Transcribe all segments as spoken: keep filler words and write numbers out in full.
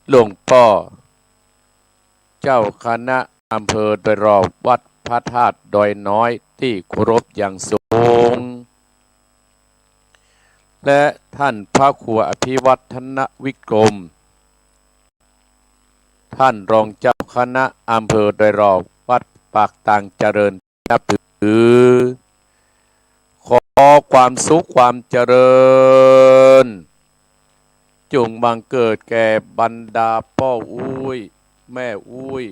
หลวงป้อเจ้าคณะอำเภอโดยรอบวัดพระธาตุดอยน้อยตี้เคารพอย่างสูง และท่านพระครูอภิวัฒนวิกรม ท่านรองเจ้าคณะอำเภอโดยรอบวัดปากตางเจริญ นับถือ ขอความสุขความเจริญ จงบังเกิดแก่บรรดาป้ออุ๊ย แม่อุ๊ย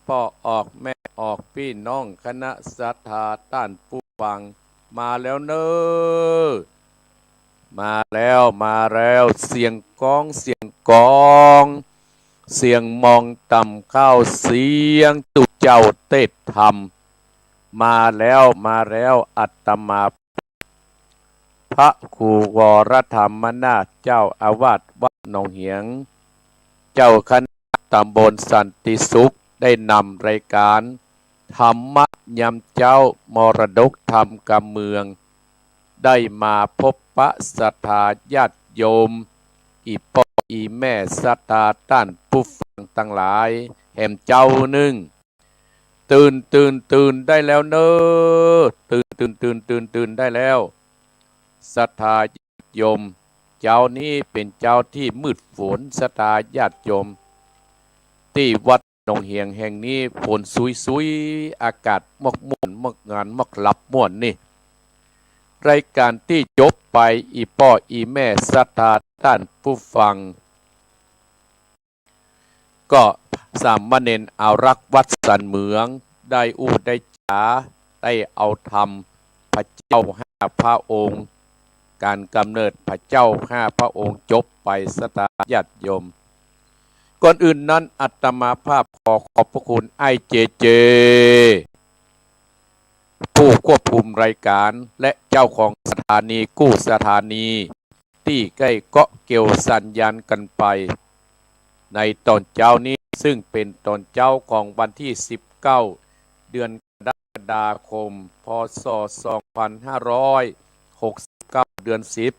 ป้อออก แม่ออก ปี้น้องคณะศรัทธาต้านผู้ฟัง มาแล้วเน้อ มาแล้ว มาแล้ว เสียงก้อง เสียงก้อง เสียงมองต่ำเข้า เสียงตุ๊เจ้าเตศธรรม มาแล้ว มาแล้ว อาตมา พระครูวรธรรมนาถ เจ้าอาวาสวัดหนองเหียง เจ้าคณะตำบลสันติสุข ได้นำรายก๋านธรรมะยามเจ๊า มรดกธรรมกำเมือง ได้มาพบปะศรัทธาญาติโยม อี่ป้ออี่แม่ศรัทธาต้านผู้ฟังตังหลาย แหมเจ๊านึ่ง ตื่น ตื่น ตื่นได้แล้วเน้อ ตื่น ตื่น ตื่น ตื่น ตื่นได้แล้ว ศรัทธาญาติโยม เจ๊านี้เป๋นเจ๊าตี้มืดฝน ศรัทธาญาติโยม ตี้วัดหนองเหียงแห่งนี้ ฝนซุยๆ อากาศมอกม่วน มอกงาน มอกหลับม่วนนี่ รายก๋านตี้จบไป อี่ป้ออี่แม่ศรัทธาต้านผู้ฟัง ก็สามเณรอารักษ์วัดสันเหมือง ได้อู้ได้จ๋า ได้เอาธรรมพระเจ้าห้าพระองค์ ก๋านกำเนิดพระเจ้าห้าพระองค์จบไป ศรัทธาญาติโยม ก่อนอื่นนั้นอาตมาภาพขอขอบพระคุณไอ้เจเจ ผู้ควบคุมรายก๋าน และเจ้าของสถานีกู้สถานี ตี้ได้เกาะเกี่ยวสัญญาณกั๋นไป ในต๋อนเจ๊านี้ ซึ่งเป๋นต๋อนเจ๊าของวันตี้สิบเก้า เดือนกรกฎาคม พ.ศ. สองพันห้าร้อยหกสิบเก้า เดือนสิบ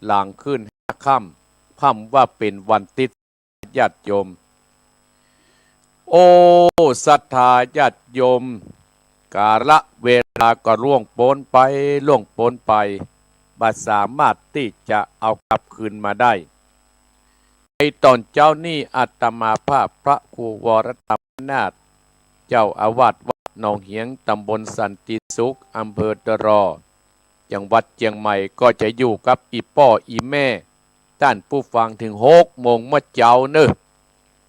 หลังขึ้นห้าค่ำ ค่ำว่าเป๋นวันติ๊ด ญาติโยม โอ้ ศรัทธาญาติโยม กาละเวลาก็ล่วงป๊นไป ล่วงป๊นไป บ่สามารถตี้จะเอากลับคืนมาได้ ในต๋อนเจ๊านี้อาตมาภาพพระครูวรธรรมนาถ เจ้าอาวาสวัดหนองเหียง ตำบลสันติสุข อำเภอตะรอ จังหวัดเจียงใหม่ ก็จะอยู่กับอี่ป้ออี่แม่ ต้านผู้ฟังเถิงหกโมงเมื่อเจ๊าเน้อ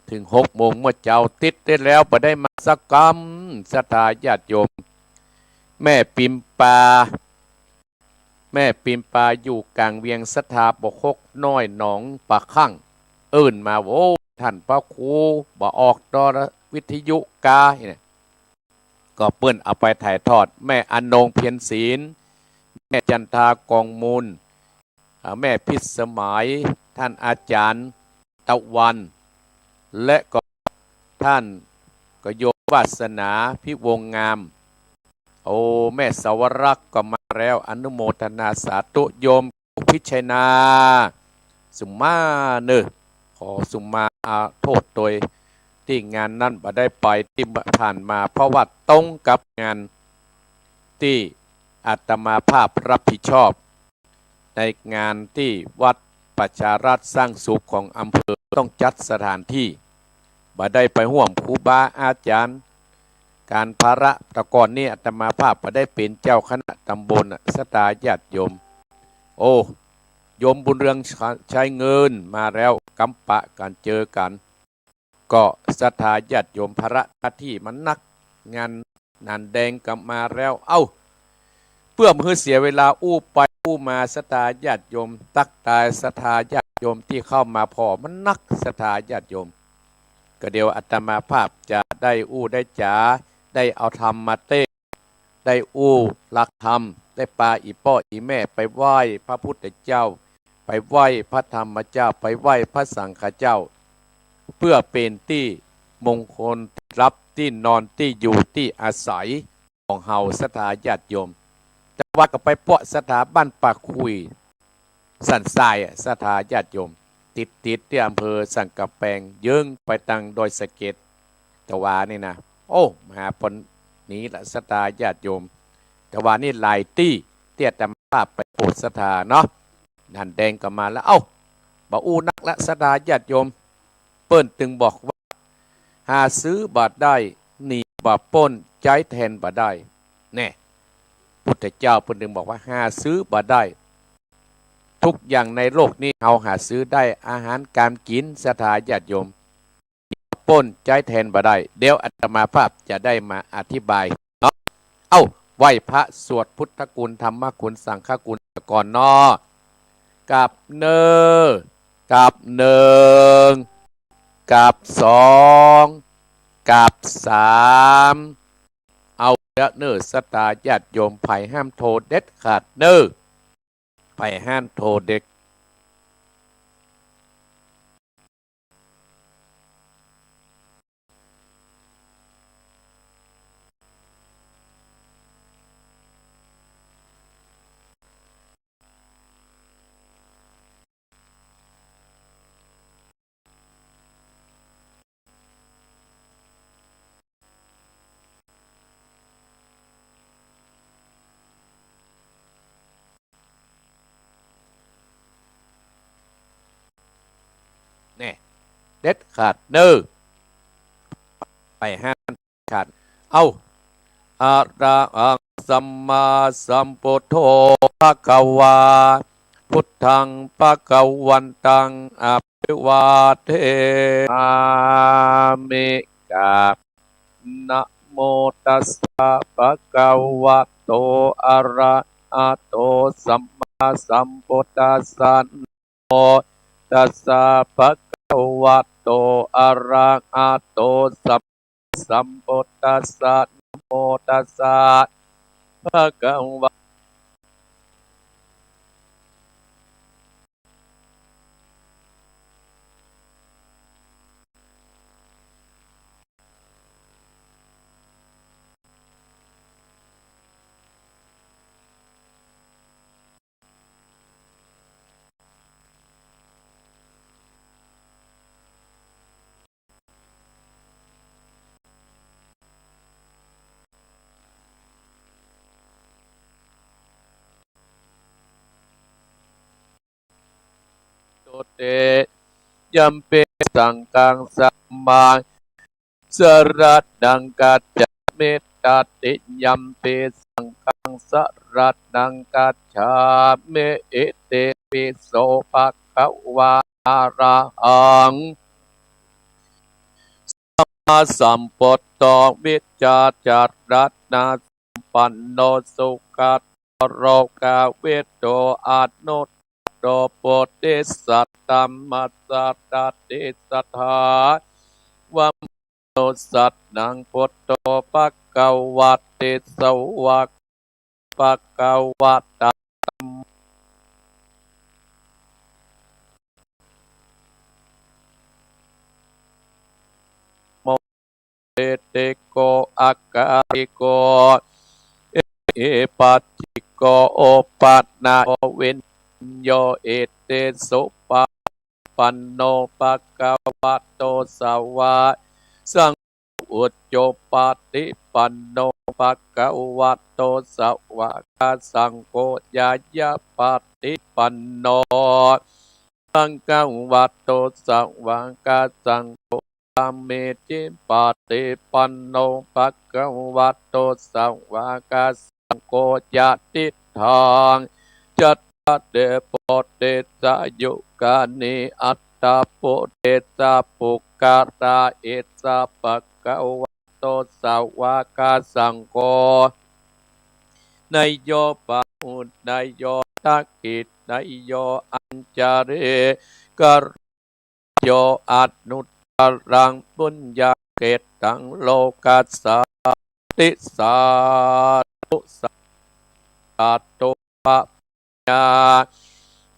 เถิงหกโมงเมื่อเจ๊า ติ๊ดได้แล้ว บ่ได้มาสักกำ ศรัทธาญาติโยม แม่ปิมปา แม่ปิมปาอยู่ก๋างเวียง ศรัทธาบ่คกน้อยหนองปลาคั่ง เอิ้นมา โอ้ ต้านพระครูบ่ออกต่อวิทยุกาเนี่ย ก็เปิ้นเอาไปถ่ายทอด แม่อนงเพียรศิลป์ แม่จันทากองมูล อ่า แม่พิสมัย ต้านอาจ๋ารย์ตะวัน และก็ต้านก็โยมวาสนาพิวงศ์งาม โอ้ แม่สาวรักษ์ก็มาแล้ว อนุโมทนาสาธุ โยมพิชัยนา สุมาเน้อ ขอสุมาอาโทษตวย ตี้งานนั้นบ่ได้ไป ตี้ผ่านมา เพราะว่าตรงกับงานตี้อาตมาภาพรับผิดชอบ ในงานตี้วัดประชาราษฎร์สร้างสุขของอำเภอต้องจัดสถานตี้ บ่ได้ไปฮ่วมครูบาอาจ๋ารย์ ก๋านภาระ แต่ก่อนนี้อาตมาภาพบ่ได้เป๋นเจ้าคณะตำบลน่ะ ศรัทธาญาติโยม โอ้ โยมบุญเรืองชัยเงินมาแล้ว กำปะกั๋นเจอกั๋น ก็ศรัทธาญาติโยม ภาระหน้าตี้มันนัก งานหนานแดงก็มาแล้ว เอ้า เปื้อบ่หื้อเสียเวลาอู้ไปอู้มา ศรัทธาญาติโยม ตั๊กตายศรัทธาญาติโยมตี้เข้ามาผ่อ มันนัก ศรัทธาญาติโยม ก็เดี๋ยวอาตมาภาพจะได้อู้ได้จ๋า ได้เอาธรรมมาเตศน์ ได้อู้หลักธรรม ได้ปาอี่ป้ออี่แม่ไปไหว้พระพุทธเจ้า ไปไหว้พระธรรมเจ้า ไปไหว้พระสังฆเจ้า เปื้อเป๋นตี้มงคล ตี้หลับตี้นอน ตี้อยู่ตี้อาศัยของเฮา ศรัทธาญาติโยม แต่ว่าก็ไปเปาะศรัทธาบ้านป่าขุย สันทรายอะ ศรัทธาญาติโยม ติดๆ ตี้อำเภอสันก๋ำแปง เยิ้งไปตางดอยสะเก็ด ตะวานี่นะ โอ้ มหาปณ นี้ละศรัทธาญาติโยม ตะวานี่หลายตี้ ตี้อาตมาภาพไปโปรดศรัทธาเนาะ หันแดงก็มาแล้ว เอ้า บ่อู้นักละศรัทธาญาติโยม เปิ้นตึงบอกว่า หาซื้อบ่ได้ หนีบ่ป๊น ใจ๊แทนบ่ได้ แน่ พุทธเจ้าเปิ้นตึงบอกว่า หาซื้อบ่ได้ ทุกอย่างในโลกนี้เฮาหาซื้อได้ อาหารก๋านกิ๋น ศรัทธาญาติโยม ป๊น ใจ๊แทนบ่ได้ เดี๋ยวอาตมาภาพจะได้มาอธิบายเนาะ เอ้า ไหว้พระสวดพุทธคุณ ธรรมคุณ สังฆคุณก่อนเนาะ กับเนอ กับหนึ่ง กับสอง กับสาม เอาละเนอ ศรัทธาญาติโยม ใผห้ามโทรเด็ดขาดเนอ ใผห้ามโทรเด็ด แน่ เด็ดขาดเนอ ใผห้ามขาด เอ้า อะระหังสัมมาสัมพุทโธ ภะคะวา พุทธัง ภะคะวันตัง อะภิวาเท อามิ กราบ นะโมตัสสะ ภะคะวะโต อะระหะโต สัมมาสัมพุทธัสสะ นะโมตัสสะ ภะคะวะโต อะระหะโต สัมมาสัมพุทธัสสะ นะโมตัสสะ ภะคะวะ ตุติยัมปิสังฆัง สัมมัง สะระณัง กัจฉามิ ตติยัมปิสังฆัง สะระณัง กัจฉามิ อิติปิโส ภะคะวา อะระหัง สัมมาสัมพุทโธ วิชชาจารณะสัมปันโน สุขะ โรกาวิโต อนุตตโร โพธิสัตว์ ธัมมสสะดาติ สถาวัมมโน สะระณัง พุทโธ ภะคะวะติ สวากขา ภะคะวะตะ ธัมโม เอหิปัสสิโก อะกาลิโก เอหิปัสสิโก โอปะนะโข วิญโญ อิติสุปะปันโน ภะคะวะโต สาวะสังโฆ อุจุปะฏิปันโน ภะคะวะโต สาวะกะสังโฆ ญาญาปะฏิปันโน ภะคะวะโต สาวะกะสังโฆ สามีจิปะฏิปันโน ภะคะวะโต สาวะกะสังโฆ ญาติทัง จัตตาริ ปุริสายุคานิ อัตถะปุริสะปุคคละ เอสะ ภะคะวะโต สาวะกะสังโฆ เนยโย ปะหุเนยโย ทักขิเนยโย อัญชลีกะโย อนุตตรัง ปุญญาเขตตัง โลกัสสาติ สาธุ สาธุ พระปัญญา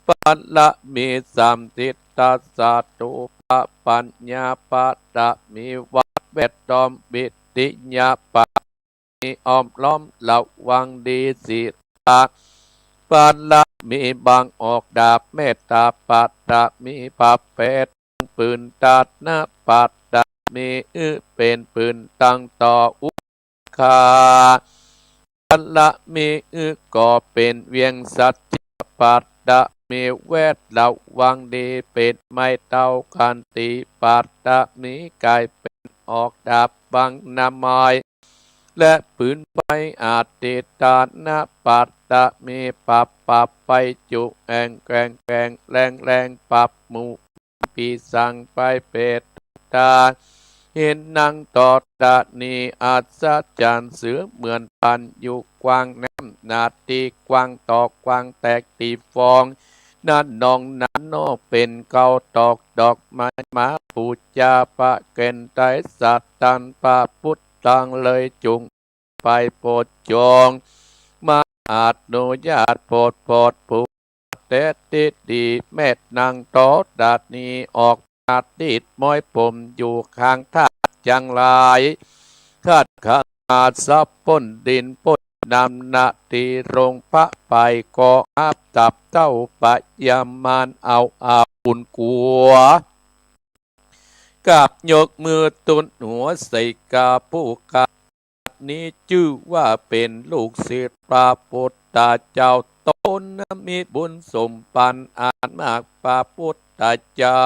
บารมีสามสิทธา สาธุ พระปัญญาบารมี วัดแวดล้อม วิทยาบารมี อ้อมล้อมระวังดี ศีลปะ บารมีบังออกดาบเมตตา ปารมีประเภท ปืนตานะ ปารมีอื้อเป๋นปืนตังต่ออุคคา บารมีอื้อก่อเป๋นเวียงสัจจะ ปารมีแวดระวังดี เป๋นไม้เต้าขันติ ปารมีก๋ายเป๋นออกดาบบังน้ำไม้ และปืนไฟ อธิฏฐานะ ปารมีปรับ ปรับไปจุแอ่งแกว่งแกว่งแรงแรง ปรับหมู่ปีสังไปเปตตา เห็นนังต่อตะนี อัศจรรย์เสือเหมือนปันอยู่กว้าง น้ำหนาตี้กว้าง ต่อกว้างแตกตี้ฟอง นั้นนองนั้นนอกเป๋นเกา ตอกดอกไม้มาปู๋จา ประเคนไตรสัตว์ตัน พระพุทธังเลยจุ่งไปโผดจง มาอนุญาตโผดโผดปู๋ เตติดี แม่นางต่อตะนีออกมาติดม้อยผมอยู่ข้างทาสจังหลาย ขัดขนาดสับป้นดินป้นน้ำหนาตี้ลงพระไป ก็อับตับเต้าปะยามารเอาอาบุญกัว กราบยกมือตุนหัวใส่กาผู้ข้านี้ จื้อว่าเป๋นลูกศิษย์พระพุทธเจ้า ต๋นนั้นมีบุญสมปันอันมาก พระพุทธเจ้า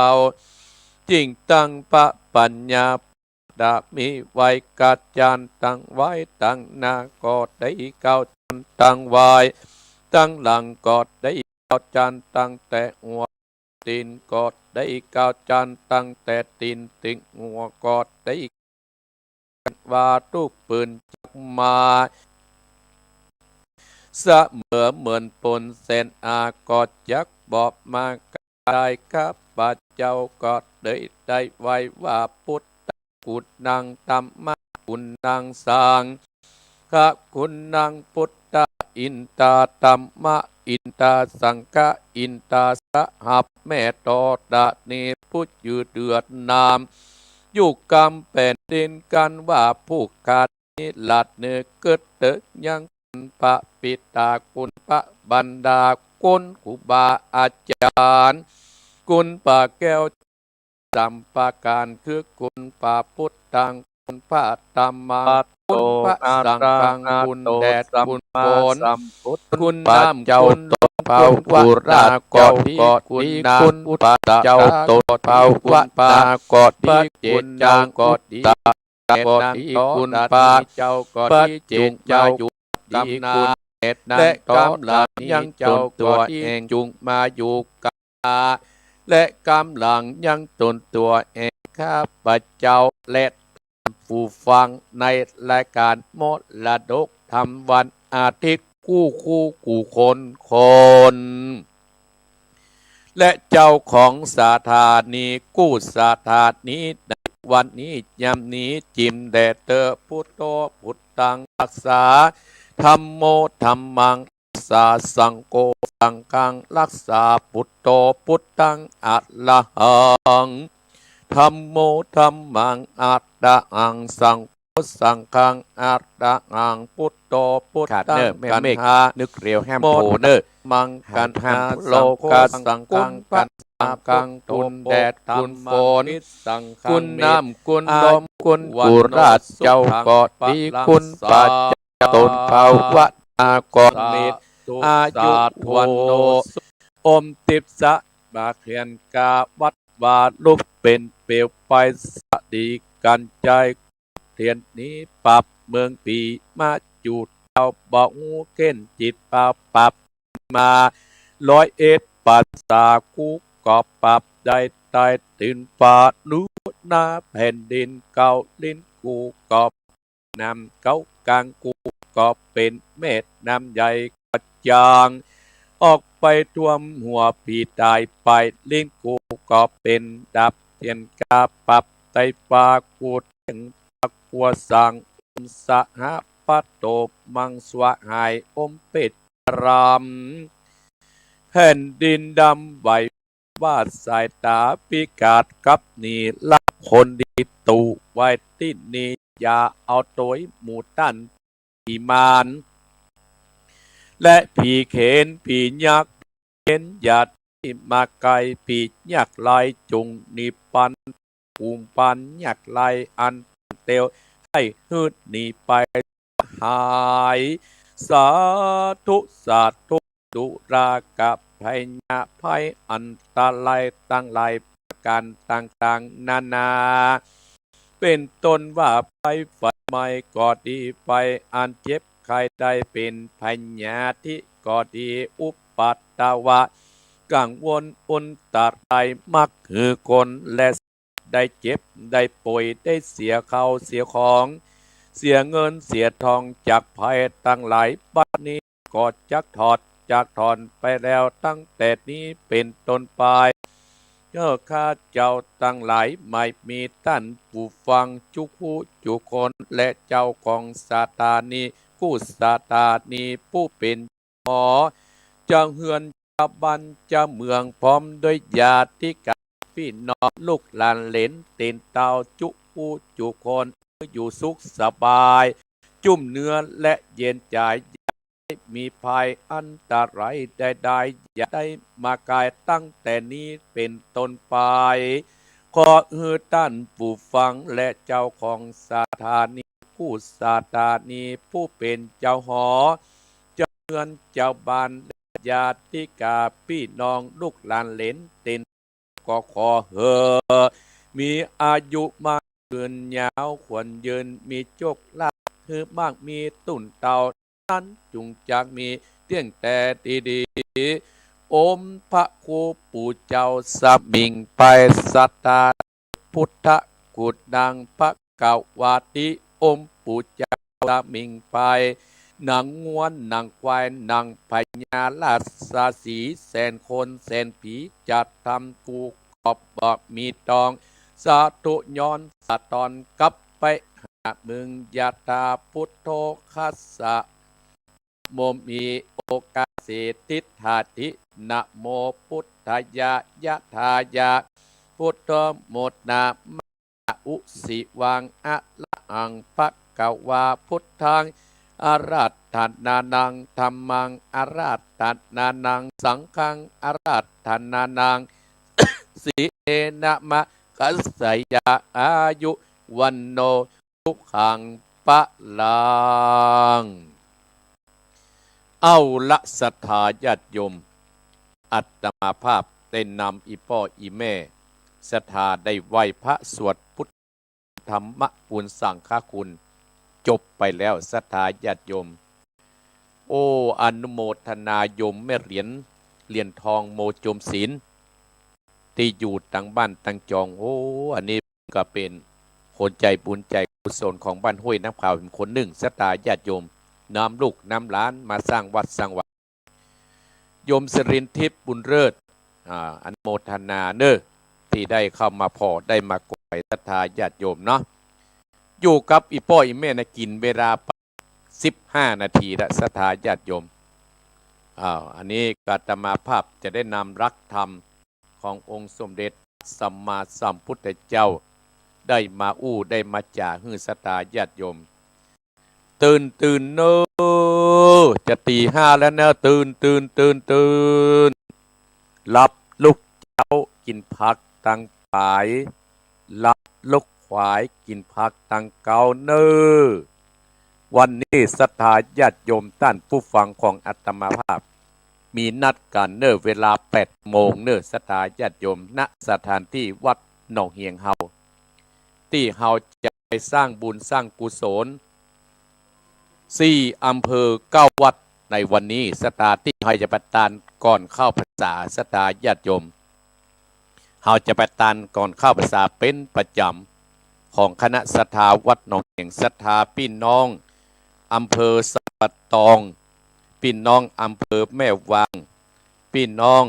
จึงตั้งพระปัญญา ดามีไว้ กะจันตั้งไว้ ตังหน้าก็ได้เก้าจัน ตังไว้ตังหลังก็ได้เก้าจัน ตั้งแต่หัว ตีนก็ได้เก้าจัน ตั้งแต่ตีนเถิงหัวก็ได้ ว่าทุกปืนจักมา เสมอเหมือนปนเส้นอา ก็จักบอกมาได้ ข้าพเจ้าก็ได้ ได้ไว้ว่า พุทธกุณัง ธัมมกุณัง สัง ฆกุณัง พุทธอินทา ธัมมอินทา สังฆอินทา สหับแม่ต่อตะนี ผู้จื้อเดือดนาม อยู่กำแผ่นดินกันว่า ผู้ข้านี้หลัดเนื้อเกิดเติกยังคุณพระปิตา คุณพระบรรดาคุณครูบาอาจารย์ คุณพระแก้ว สามประการ คือคุณพระพุทธัง คุณพระธัมมัง คุณพระสังฆัง คุณแดดคุณฝน คุณน้ำ คุณลม คุณพระเจ้าตนภาวะนาก็ดี คุณนาพุทธเจ้าตนภาวะนาก็ดี คุณเจ้าก็ดี ก็ดี คุณพระเจ้าก็ดี คุณเจ้าอยู่กำนา และกำลังยังตนตัวเองจุ่งมาอยู่กำนา และกำลังยังตนตัวเอง ข้าพเจ้าและผู้ฟังในรายการมรดกธรรมวันอาทิตย์ กู้คู่กู้คนคน และเจ้าของสถานีกู้สถานีในวันนี้ยามนี้ จิมแด่เตอ พุทโธพุทธังรักษา ธัมโมธัมมังรักษา สังโฆสังฆังรักษา พุทโธพุทธังอะระหัง ธัมโมธัมมังอะระหัง สังโฆสังฆังอะระหัง พุทโธพุทธัง ขันธ์ห้า นึกเร็วแฮมโพเนอ ธัมโมธัมมัง ขันธ์ห้า โลกัสสังคัง ขันธ์ห้า สังฆัง คุณแดดคุณฝน คุณน้ำคุณลม คุณครูบาเจ้าก็ดี คุณพระเจ้าตนภาวะนาก็มี อายุวันโน อมทิพย์สะมาเขียนกาวัดวาลุกเป็นเปลวไฟสะดีกันใจ เทียนนี้ปรับเมืองปีมาจุดเจ้าบ่ฮู้เข็นจิตปาปรับมา ร้อยเอ็ดภาษากู้ก็ปรับได้ ใต้ตีนฟ้าหรือหน้าแผ่นดิน เก้าลิ้นกู้ก็น้ำ เก้ากลางกู้ก็เป็นแม่น้ำใหญ่กระจ่าง ออกไปท่วมหัวผีตาย ปลายลิ้นกู้ก็เป็นดับ เทียนกาปรับไตฟ้ากู้เต็งปากกัวสัง สหปโตมังสวะหายอมเปตราม แผ่นดินดำไหว ว่าสายตาพิกาศกับหนี ละคนดีตู่ไว้ตี้นี่ อย่าเอาตวยหมู่ต้านผีมาร และผีเขน ผียักษ์ เขนญาติมาไกล ผียากไร้จุ่งหนีปัน กุมปันยากไร้อันเตียว ให้หืดหนีไปหาย สาธุ สาธุ ตุรากะพยาภัยอันตรายตังหลายประก๋านต่างๆ นานา เป๋นต้นว่าภัยไฟไหม้ก็ดี ภัยอันเจ็บไข้ได้เป๋น พยาธิก็ดี อุปัตตวะ กังวลอันตราย มักหื้อคนและสัตว์ได้เจ็บ ได้ป่วย ได้เสียข้าวเสียของ เสียเงินเสียทอง จากภัยตังหลาย บัดนี้ก็จักถอดจักถอนไปแล้ว ตั้งแต่นี้เป๋นต้นไป เจ้าข้าเจ้าตังหลาย ไม่มีต้านผู้ฟังจุ๊กผู้จุ๊กคน และเจ้าของสถานี กู้สถานี ผู้เป๋นหอ เจ้าเฮือน เจ้าบ้าน เจ้าเมือง พร้อมด้วยญาติกา ปี้น้อง ลูกหลานเหลนเตียนเต้า จุ๊กผู้จุ๊กคน อยู่สุขสบาย จุ่มเนื้อและเย็นใจ๋ อย่าได้มีภัยอันตรายใดๆ อย่าได้มาไกล ตั้งแต่นี้เป๋นต้นไป ขอหื้อต้านผู้ฟังและเจ้าของสถานี กู้สถานี ผู้เป๋นเจ้าหอ เจ้าเฮือน เจ้าบ้าน และญาติกา ปี้น้อง ลูกหลานเหลนเตียน ก็ขอหื้อมีอายุมั่นขวัญยืนยาว ขวัญยืน มีโจคลาภหื้อมั่งมีตุ๊นเต้า นั้นจุ่งจักมีเตี้ยงแต่ดีๆ องค์พระครูปู่เจ้าสมิงไป สัตตา พุทธกุณัง ภะคะวาติ องค์ปู่เจ้าสมิงไป หนังงัว หนังควาย หนังพญาราษฎี แสนคนแสนผี จะทำกูก็บ่มีตอง สาธุ ย้อนสะท้อนกลับไปหามึง ยะถา พุทโธ คัสสะ โม หิ โอ กา เส ติฏฐาทิ นะโม พุทธายะ ยะถายะ พุทโธ โม นะมะ อุ สิ วัง อะระหัง ภะคะวา พุทธัง อาราธนานัง ธัมมัง อาราธนานัง สังฆัง อาราธนานัง สีเลนะมะ คัสสะยะ อายุ วัณโณ สุขัง พลัง เอาละ ศรัทธาญาติโยม อาตมาภาพได้นำอี่ป้ออี่แม่ศรัทธาได้ไหว้พระสวดพุทธธรรมคุณสังฆคุณ จบไปแล้ว ศรัทธาญาติโยม โอ้ อนุโมทนาโยมแม่เหรียญ เหรียญทอง โมจมศิลป์ ตี้อยู่ตังบ้านตังจอง โอ้ อันนี้ก็เป๋นคนใจ๋บุญใจ๋กุศลของบ้านห้วยน้ำขาวเป๋นคนนึ่ง ศรัทธาญาติโยม นำลูกนำหลานมาสร้างวัดสร้างวา โยมสิรินทิพย์ บุญเลิศ อ่า อนุโมทนาเน่อ ตี้ได้เข้ามาผ่อ ได้มาก๋วย ศรัทธาญาติโยมเนาะ อยู่กับอี่ป้ออี่แม่นะ กิ๋นเวลาไปสิบห้านาทีละ ศรัทธาญาติโยม อ้าว อันนี้อาตมาภาพจะได้นำหลักธรรมขององค์สมเด็จสัมมาสัมพุทธเจ้า ได้มาอู้ ได้มาจ๋าหื้อศรัทธาญาติโยม ตื่น ตื่นเน่อ จะตีห้าแล้วเน่อ ตื่น ตื่น ตื่น ตื่น หลับลุกเจ๊ากิ๋นผักตังป๋าย หลับลุกขวายกิ๋นผักตังเก๊าเน่อ วันนี้ศรัทธาญาติโยมต้านผู้ฟังของอาตมาภาพ มีนัดกั๋นเน่อ เวลาแปดโมงเน่อ ศรัทธาญาติโยม ณ สถานตี้วัดหนองเหียงเฮา ตี้เฮาจะไปสร้างบุญสร้างกุศล สี่อำเภอเก้าวัดในวันนี้ ศรัทธาตี้เฮาจะไปตานก่อนเข้าพรรษา ศรัทธาญาติโยม เฮาจะไปตานก่อนเข้าพรรษาเป๋นประจ๋ำของคณะศรัทธาวัดหนองเหียง ศรัทธาปี้น้องอำเภอสันป่าตอง ปี้น้องอำเภอแม่วาง ปี้น้อง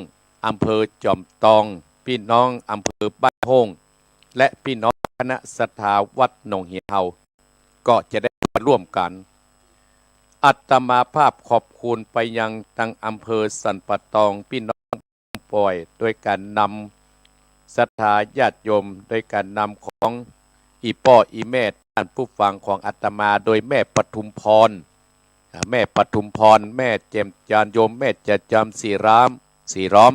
อำเภอจอมตอง ปี้น้องอำเภอบ้านโฮ่ง และปี้น้องคณะศรัทธาวัดหนองเหียงเฮา ก็จะได้มาร่วมกั๋น อาตมาภาพขอบคุณไปยังตังอำเภอสันป่าตอง ปี้น้อง ป่อย โดยก๋านนำศรัทธาญาติโยม โดยก๋านนำของอี่ป้ออี่แม่ต้านผู้ฟังของอาตมา โดยแม่ปทุมพร อ่า แม่ปทุมพร แม่แจ่มจันทร์ โยมแม่แจ่มจันทร์ ศรีล้อม ศรีล้อม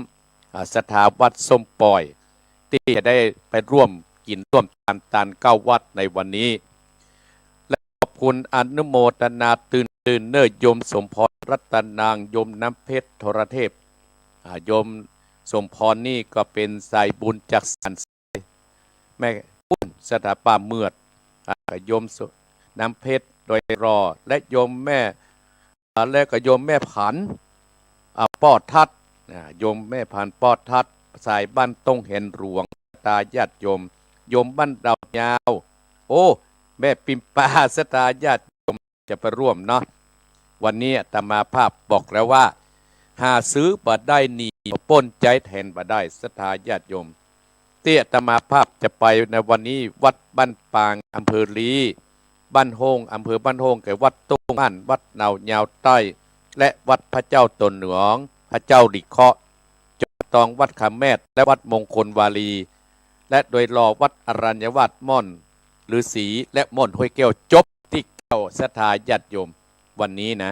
อ่า ศรัทธาวัดส้มป่อย ตี้จะได้ไปร่วมกิ๋นร่วมตานตานเก๊าวัดในวันนี้ และขอบคุณอนุโมทนาตื่นตื่นเนอ โยมสมพร รัตนาง โยมน้ำเพชร ทรเทพ อ่า โยมสมพรนี่ก็เป๋นสายบุญจากสาน แม่ปุ้น ศรัทธาป้าเมือด อ่า กับโยมสุ น้ำเพชร โดยรอ และโยมแม่ อ่า และก็โยมแม่ผัน อ่า ป้อทัด อ่า โยมแม่ผัน ป้อทัด สายบ้านต้งแหนหลวง ศรัทธาญาติโยม โยมบ้านดาวยาว โอ้ แม่ปิมปา ศรัทธาญาติโยม จะไปร่วมเนาะ วันนี้อาตมาภาพบอกแล้วว่า หาซื้อบ่ได้ หนีบ่ป๊น ใจ๊แทนบ่ได้ ศรัทธาญาติโยม ตี้อาตมาภาพจะไปในวันนี้ วัดบ้านปาง อำเภอลี บ้านโฮ่ง อำเภอบ้านโฮ่ง กับวัดโต้งม่าน วัดดาวยาวใต้ และวัดพระเจ้าต๋นหลวง พระเจ้าหลีเคราะห์ จอมตอง วัดขามแมด และวัดมงคลวารี และโดยรอวัดอรัญญวาส ม่อนฤๅษี และม่อนห้วยแก้ว จบตี้เก๊า ศรัทธาญาติโยม วันนี้นะ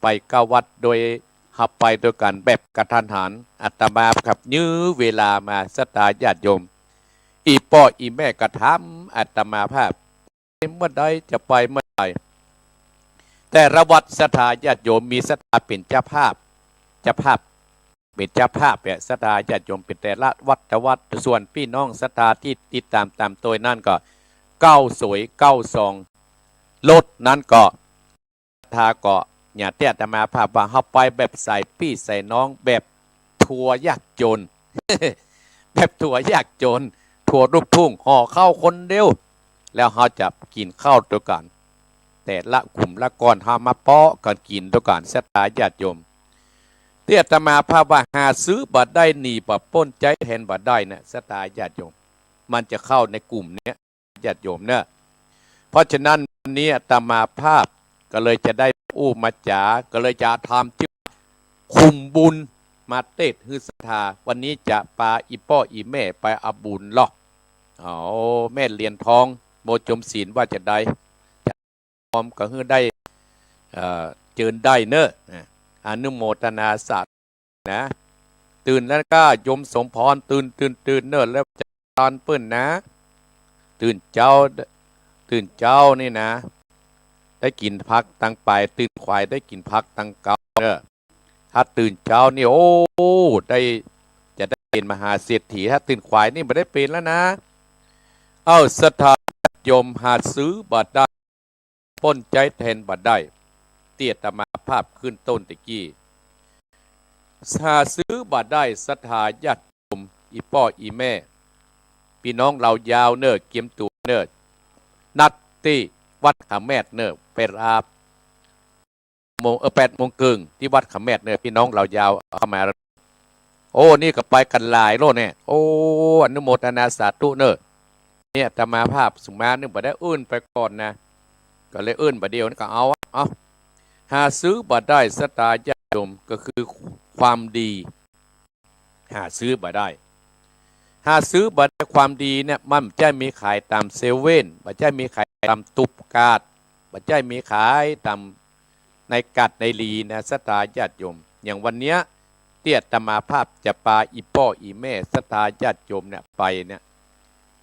ไปเก๊าวัดโดย เฮาไปโดยกั๋นแบบกะทันหัน อาตมาภาพยื้อเวลามา ศรัทธาญาติโยม อี่ป้ออี่แม่ก็ถามอาตมาภาพ เมื่อใดจะไปเมื่อใด แต่ละวัด ศรัทธาญาติโยมมีศรัทธาเป๋นเจ้าภาพ เจ้าภาพ เป๋นเจ้าภาพเนี่ย ศรัทธาญาติโยมเป๋นแต่ละวัดแต่วัด ส่วนปี้น้องศรัทธาตี้ติดต๋ามต๋ามตวยนั้นก็ เก๊าสวยเก๊าซอง รถนั้นก็ ศรัทธาก็ อย่างตี้อาตมาภาพว่า เฮาไปแบบใส่ปี้ใส่น้อง แบบทัวร์ยากจน แบบทัวร์ยากจน ทัวร์ลูกทุ่ง ห่อข้าวคนเดียว แล้วเฮาจะกิ๋นข้าวตวยกั๋น แต่ละกลุ่มละก้อน เฮามาเปาะกั๋นกิ๋นตวยกั๋น ศรัทธาญาติโยม ตี้อาตมาภาพว่า หาซื้อบ่ได้ หนีบ่ป๊น ใจ๊แทนบ่ได้นะ ศรัทธาญาติโยม มันจะเข้าในกลุ่มเนี้ย ญาติโยมเนอะ เพราะฉะนั้นวันนี้อาตมาภาพก็เลยจะได้อู้มาจ๋า ก็เลยจะทำชื่อคุมบุญมาเตศน์หื้อศรัทธา วันนี้จะปาอี่ป้ออี่แม่ไปเอาบุญลอ เอา แม่เหรียญทอง โมจมศีลว่าจะได้ พร้อมก็หื้อได้ เอ่อ เจิญได้เนอะ นะ อนุโมทนาสาธุ นะ ตื่นแล้วก็โยมสมพร ตื่น ตื่น ตื่นเนอะ แล้วจะตอนเปิ้นนะ ตื่นเจ๊า ตื่นเจ๊านี่นะ ได้กิ๋นผักตังปาย ตื่นขวายได้กิ๋นผักตังเก๊าเนอะ ถ้าตื่นเจ๊านี่ โอ้ ได้ จะได้เป๋นมหาเศรษฐี ถ้าตื่นขวายนี่บ่ได้เป๋นแล้วนะ เอ้า ศรัทธาญาติโยม หาซื้อบ่ได้ ป๊นใจ๊แทนบ่ได้ ตี้อาตมาภาพขึ้นต้นตะกี้ หาซื้อบ่ได้ ศรัทธาญาติโยม อี่ป้ออี่แม่ ปี้น้องลาวยาวเนอะ เกียมตั๋วเนอะ นัดตี้วัดขามแมดเนอะ เวลา โมง เออ แปดโมงเกิ่ง ตี้วัดขามแมดเนอะ ปี้น้องลาวยาวเข้ามา โอ้ นี่ก็ไปกั๋นหลายโลดเนี่ย โอ้ อนุโมทนาสาธุเนอะ เนี่ย อาตมาภาพสุมานึ่งบ่ได้เอิ้นไปก่อนนะ ก็เลยเอิ้นบ่าเดี่ยวนี่ก็เอา เอา หาซื้อบ่ได้ ศรัทธาญาติโยม ก็คือความดี หาซื้อบ่ได้ หาซื้อบ่ได้ ความดีเนี่ย มันบ่ใจ้มีขายต๋ามเซเว่น บ่ใจ้มีขายต๋ามตุ๊บกาด บ่ใจ้มีขายต๋ามในกาดในหลีนะ ศรัทธาญาติโยม อย่างวันเนี้ย ตี้อาตมาภาพจะปาอี่ป้ออี่แม่ ศรัทธาญาติโยมเนี่ยไปเนี่ย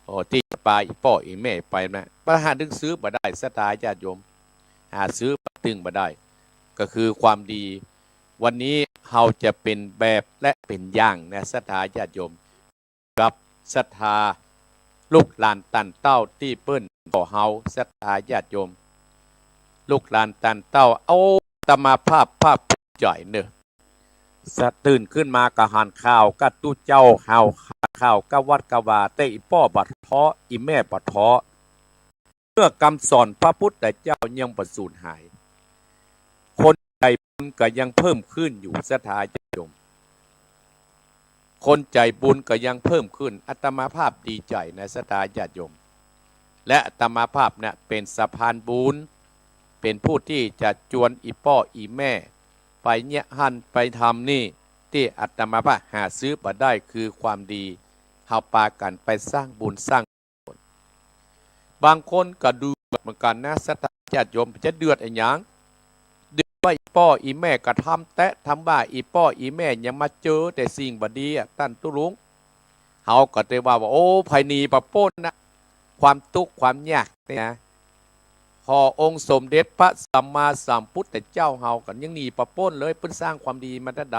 โอ้ ตี้จะปาอี่ป้ออี่แม่ไปนะ บ่หาตึงซื้อบ่ได้ ศรัทธาญาติโยม หาซื้อตึงบ่ได้ ก็คือความดี วันนี้เฮาจะเป๋นแบบและเป๋นอย่างนะ ศรัทธาญาติโยม กับศรัทธาลูกหลานต้านเต้าตี้เปิ้นก่อเฮา ศรัทธาญาติโยม ลูกหลานต้านเต้า เอา อาตมาภาพภาคภูมิใจ๋เนอะ สะ ตื่นขึ้นมาก็หันข่าวก้าตุ๊เจ้า หันข่าวก้าวัดก้าวา แต่อี่ป้อบ่ท้อ อี่แม่บ่ท้อ เมื่อกำสอนพระพุทธเจ้ายังบ่สูญหาย คนใจ๋บุญก็ยังเพิ่มขึ้นอยู่ ศรัทธาญาติโยม คนใจ๋บุญก็ยังเพิ่มขึ้น อาตมาภาพดีใจ๋นะ ศรัทธาญาติโยม และอาตมาภาพเนี่ยเป๋นสะพานบุญ เป๋นผู้ตี้จะจวนอี่ป้ออี่แม่ ไปเยียะหั้นไปทำนี่ ตี้อาตมาภาพหาซื้อบ่ได้ คือความดี เฮาปากั๋นไปสร้างบุญสร้างกุศล บางคนก็เดือดเหมือนกั๋นนะ ศรัทธาญาติโยม จะเดือดอะหยัง เดือด ว่าอี่ป้ออี่แม่กระทำแต๊ ทำว่าอี่ป้ออี่แม่ยังมาเจอแต่สิ่งบ่ดีอะ ต้านตุ๊ลุง เฮาก็ได้ว่าว่า โอ้ ใผหนีบ่ป๊นนะ ความตุ๊กข์ความยากเนี่ยนะ ผ่อองค์สมเด็จพระสัมมาสัมพุทธเจ้าเฮาก็ยังหนีบ่ป๊นเลย เปิ้นสร้างความดีมาแต่ใด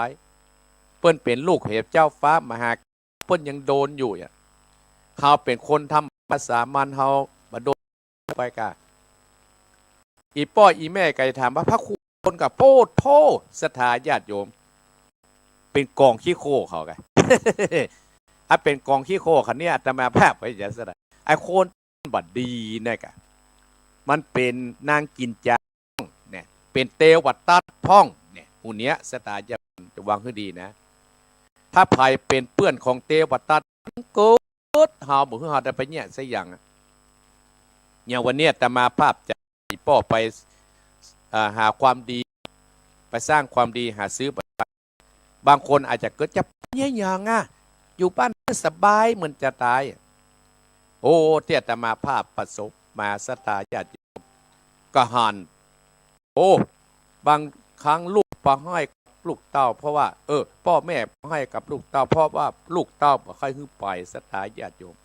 เปิ้นเป๋นลูกเหมเจ้าฟ้ามหา เปิ้นยังโดนอยู่อะ เฮาเป๋นคนธรรมดาสามัญ เฮาบ่โดนไปก่า อี่ป้ออี่แม่ก็จะถามว่า พระครูโดนก่า โพดโธ่ ศรัทธาญาติโยม เป๋นกองขี้โคลนเขาก่า อะ เป๋นกองขี้โคลนเขาเนี่ย อาตมาภาพไปจะสะได ไอ้คนบ่ดีเนี่ยก่า มันเป๋นนางกิ๋นจาพ่องเนี่ย เป๋นเตวตัตพ่องเนี่ย หมู่เนี้ย ศรัทธาญาติโยมจะฟังหื้อดีนะ ถ้าใผเป๋นเปื้อนของเตวตัต เกิดเฮาบ่หื้อเฮาได้ไปเยียะสักอย่างอะ อย่างวันเนี้ยอาตมาภาพจะ ป้อไป อ่า หาความดี ไปสร้างความดี หาซื้อ บางคนอาจจะเกิดจะไปเยียะหยังอะ อยู่บ้านสบายเหมือนจะต๋าย โอ้ ตี้อาตมาภาพประสบมา ศรัทธาญาติโยม ก็หัน โอ้ บางครั้งลูกบ่ฮ้อยกับลูกเต้า เพราะว่า เออ ป้อแม่บ่ฮ้อยกับลูกเต้า เพราะว่าลูกเต้าบ่ค่อยหื้อไป ศรัทธาญาติโยม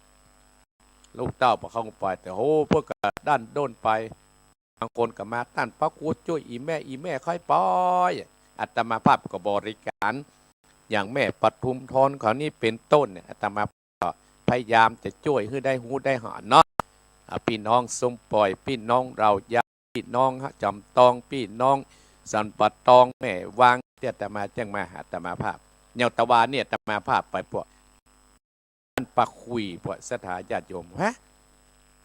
ลูกเต้าบ่ค่อยหื้อไป แต่โอ้ เปิ้นก็ดั้นด้นไป บางคนก็มา ต้านพระครูจ้วยอี่แม่ อี่แม่ค่อยไป อาตมาภาพก็บริการ อย่างแม่ปทุมธรเขานี่เป๋นต้นเนี่ย อาตมาก็พยายามจะจ้วยหื้อได้ฮู้ได้หันเนาะ อ่า ปี้น้องส้มป่อย ปี้น้องเหล่ายา ปี้น้องจ๋ำตอง ปี้น้องสันป่าตอง แม่วาง ตี้อาตมาจั้งมาหาอาตมาภาพ อย่างตะวาเนี่ยอาตมาภาพไปปะ ต้านปะขุยปะ ศรัทธาญาติโยม ฮะ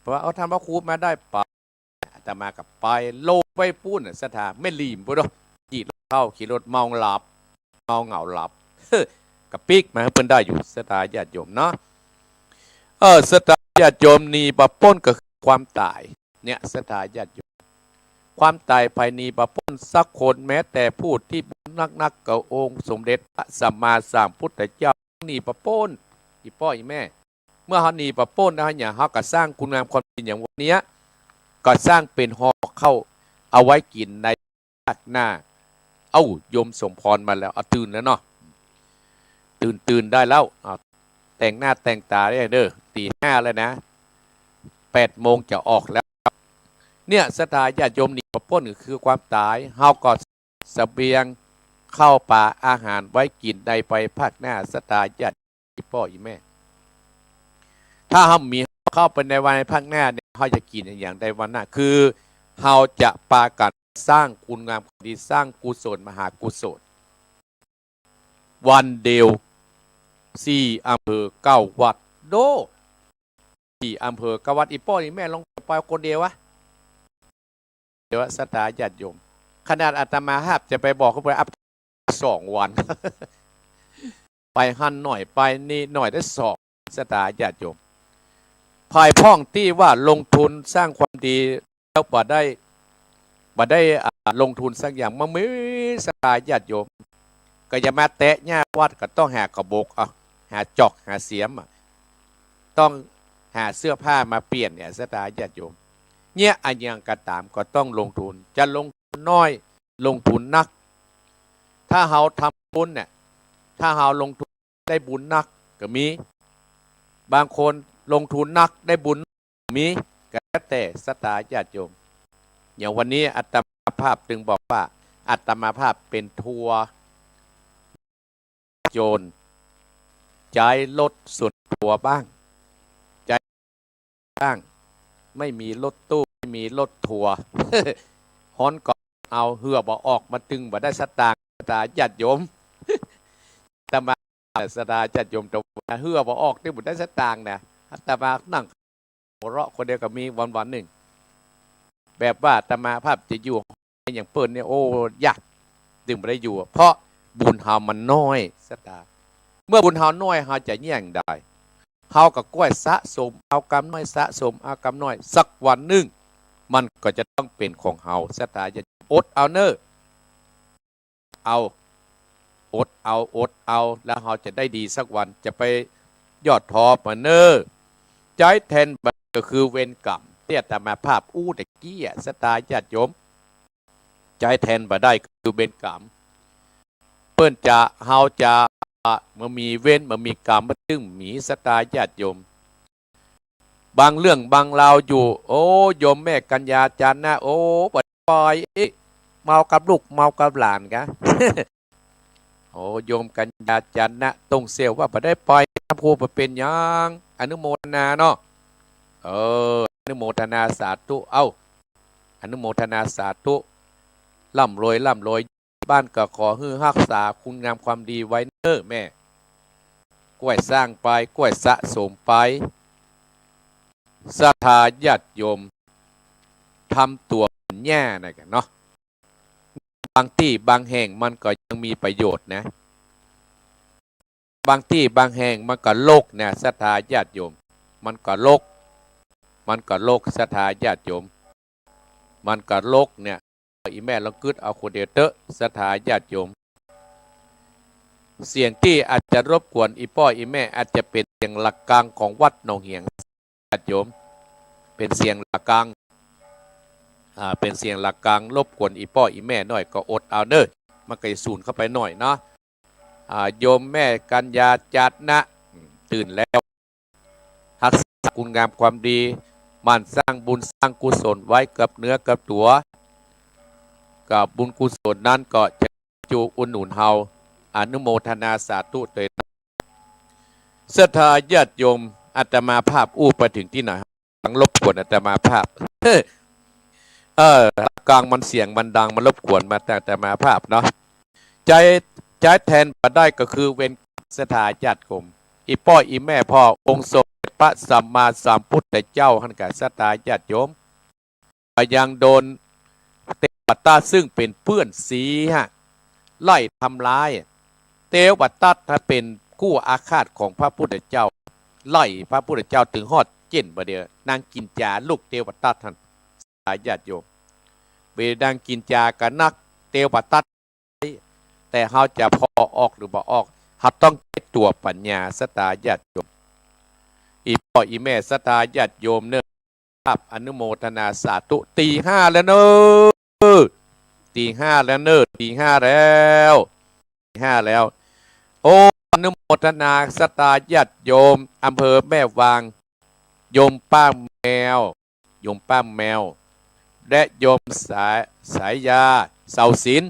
เพราะว่า เอา ต้านพระครูมาได้ปะ อาตมาก็ไป ลงไปปู๊นน่ะ ศรัทธา แม่ริมปู๊นเนาะ ขี่รถเข้า ขี่รถเมาหลับ เมาเหงาหลับ ก็ปิ๊กมาหื้อเปิ้นได้อยู่ ศรัทธาญาติโยมเนาะ เออ ศรัทธาญาติโยม หนีบ่ป๊นก็คือความต๋าย เนี่ย ศรัทธาญาติโยม ความต๋ายใผหนีบ่ป๊นสักคน แม้แต่ผู้ตี้บุญนักๆ ก็องค์สมเด็จพระสัมมาสัมพุทธเจ้า หนีบ่ป๊น อี่ป้ออี่แม่ เมื่อเฮาหนีบ่ป๊นแล้วเนี่ย เฮาก็สร้างคุณงามความดีอย่างวันเนี้ย ก็สร้างเป๋นห่อข้าวเอาไว้กิ๋นในภาคหน้า เอ้า โยมสมพรมาแล้ว เอา ตื่นแล้วเนาะ ตื่น ตื่นได้แล้ว เอา แต่งหน้าแต่งต๋าได้เด้อ ตีห้าแล้วนะ แปดโมงจะออกแล้ว เนี่ย ศรัทธาญาติโยม หนีบ่ป๊นก็คือความต๋าย เฮาก็เสบียงข้าวป๋าอาหารไว้กิ๋นในไปภาคหน้า ศรัทธาญาติ อี่ป้ออี่แม่ ถ้าเฮามีข้าวไปในวันในภาคหน้าเนี่ย เฮาจะกิ๋นอย่างใดวันหน้า คือเฮาจะปากั๋นสร้างคุณงามความดี สร้างกุศลมหากุศล วันเดียว สี่อำเภอ เก้าวัด โด้ สี่อำเภอ เก้าวัด อี่ป้ออี่แม่ลองไปคนเดียววะ เดี๋ยวศรัทธาญาติโยม ขนาดอาตมาภาพจะไปบอกเขาไปอัพสองวัน ไปหั้นหน่อย ไปนี่หน่อย ได้สอง ศรัทธาญาติโยม ใผพ่องตี้ว่าลงทุนสร้างความดีแล้วบ่ได้ บ่ได้ อ่า ลงทุนสักอย่าง บ่มี ศรัทธาญาติโยม ก็อย่ามาแตะหญ้าวัด ก็ต้องหากระบอก เอา หาจอบ หาเสียมอะ ต้องหาเสื้อผ้ามาเปลี่ยนเนี่ย ศรัทธาญาติโยม เนี่ย อะหยังก็ต๋ามก็ต้องลงทุน จะลงทุนน้อย ลงทุนนัก ถ้าเฮาทำบุญเนี่ย ถ้าเฮาลงทุนได้บุญนักก็มี บางคนลงทุนนักได้บุญน้อยก็มี ก็แล้วแต่ศรัทธาญาติโยม อย่างวันนี้อาตมาภาพจึงบอกว่า อาตมาภาพเป๋นทัวร์ โยมใจ๊รถส่วนตั๋วบ้าง ใจ๊บ้าง ไม่มีรถตู้ ไม่มีรถทัวร์ ฮ้อนก็เอา เหื่อบ่ออก มาตึงบ่ได้สตางค์ ศรัทธาญาติโยม อาตมา ศรัทธาญาติโยม แต่ว่าเหื่อบ่ออก ตึงบ่ได้สตางค์นะ อาตมานั่ง หัวเราะคนเดียวก็มีวันๆ นึ่ง แบบว่าอาตมาภาพจะอยู่อย่างเปิ้นเนี่ย โอ้ ยาก ตึงบ่ได้อยู่ เพราะบุญเฮามันน้อย ศรัทธา เมื่อบุญเฮาน้อย เฮาจะแย่งได้ เฮาก็ก้อยสะสมเอากำน้อย สะสมเอากำน้อย สักวันนึ่ง มันก็จะต้องเป๋นของเฮา ศรัทธา อย่าอดเอาเน่อ เอา อดเอา อดเอา แล้วเฮาจะได้ดีสักวัน จะไปย่อท้อบ่เน่อ ใจ๊แทนบ่าก็คือเวรกรรม ตี้อาตมาภาพอู้ตะกี้อะ ศรัทธาญาติโยม ใจ๊แทนบ่ได้ คือเวรก๋รรม เปิ้นจะ เฮาจะ บ่มีเวร บ่มีก๋รรม บ่ตึงมี ศรัทธาญาติโยม บางเรื่องบางราวอยู่ โอ้ โยมแม่กัญญาจันทร์นะ โอ้ บ่ได้ปล่อย เอ๊ะ เมากับลูก เมากับหลานกะ โอ้ โยมกัญญาจันทร์นะ ตรงเสี้ยวว่าบ่ได้ปล่อย พระครูบ่เป๋นหยัง อนุโมทนาเนาะ เออ อนุโมทนาสาธุ เอ้า อนุโมทนาสาธุ ร่ำรวย ร่ำรวย บ้านก็ขอหื้อฮักษาคุณงามความดีไว้เน้อแม่ ก้วยสร้างไป ก้วยสะสมไป ศรัทธาญาติโยม ทำตั๋วเหมือนหญ้านะกะเนาะ บางตี้บางแห่งมันก็ยังมีประโยชน์นะ บางตี้บางแห่งมันก็รกนะ ศรัทธาญาติโยม มันก็รก มันก็รก ศรัทธาญาติโยม มันก็รกเนี่ย อี่แม่ลองกึ๊ดเอาคนเดียวเต๊อะ ศรัทธาญาติโยม เสียงตี้อาจจะรบกวนอี่ป้ออี่แม่ อาจจะเป๋นเสียงระฆังของวัดหนองเหียง ญาติโยม เป๋นเสียงระฆัง อ่า เป๋นเสียงระฆังรบกวนอี่ป้ออี่แม่หน้อยก็อดเอาเน้อ มันก็จะสูญเข้าไปหน้อยเนาะ อ่า โยมแม่กัญญาจันทร์นะ อืม ตื่นแล้ว ฮักษาคุณงามความดี หมั่นสร้างบุญสร้างกุศลไว้กับเนื้อกับตั๋ว กับบุญกุศลนั้นก็จะ จูอุดหนุนเฮา อนุโมทนาสาธุตวย ศรัทธาญาติโยม อาตมาภาพอู้ไปเถิงตี้ไหน หลังรบกวนอาตมาภาพ เออ ระฆังมันเสียงมันดัง มันรบกวนมาแต่อาตมาภาพเนาะ ใจ๊ ใจ๊แทนบ่ได้ก็คือเวร ศรัทธาญาติโยม อี่ป้ออี่แม่พ่อ องค์สมเด็จพระสัมมาสัมพุทธเจ้าหั้นกะ ศรัทธาญาติโยม ยังโดนเตวทัตซึ่งเป๋นเปื้อนสีฮะ ไล่ทำร้าย เตวทัตถ้าเป๋นกู้อาฆาตของพระพุทธเจ้า ไล่พระพุทธเจ้าเถิงฮอดเจ๊นบ่าเดี่ย นางกิญจาลูกเตวทัตหั้น ศรัทธาญาติโยม เวลานางกิญจากะนักเตวทัต แต่เฮาจะผ่อออกหรือบ่ออก เฮาต้องใจ๊ตั๋วปัญญา ศรัทธาญาติโยม อี่ป้ออี่แม่ ศรัทธาญาติโยมเน้อ ภาพอนุโมทนาสาธุ ตีห้าแล้วเน้อ ตีห้าแล้วเน้อ ตีห้าแล้ว ตีห้าแล้ว โอ้ อนุโมทนาศรัทธาญาติโยม อำเภอแม่วาง โยมป้าแมว โยมป้าแมว และโยมสาย สายยา เสาสิน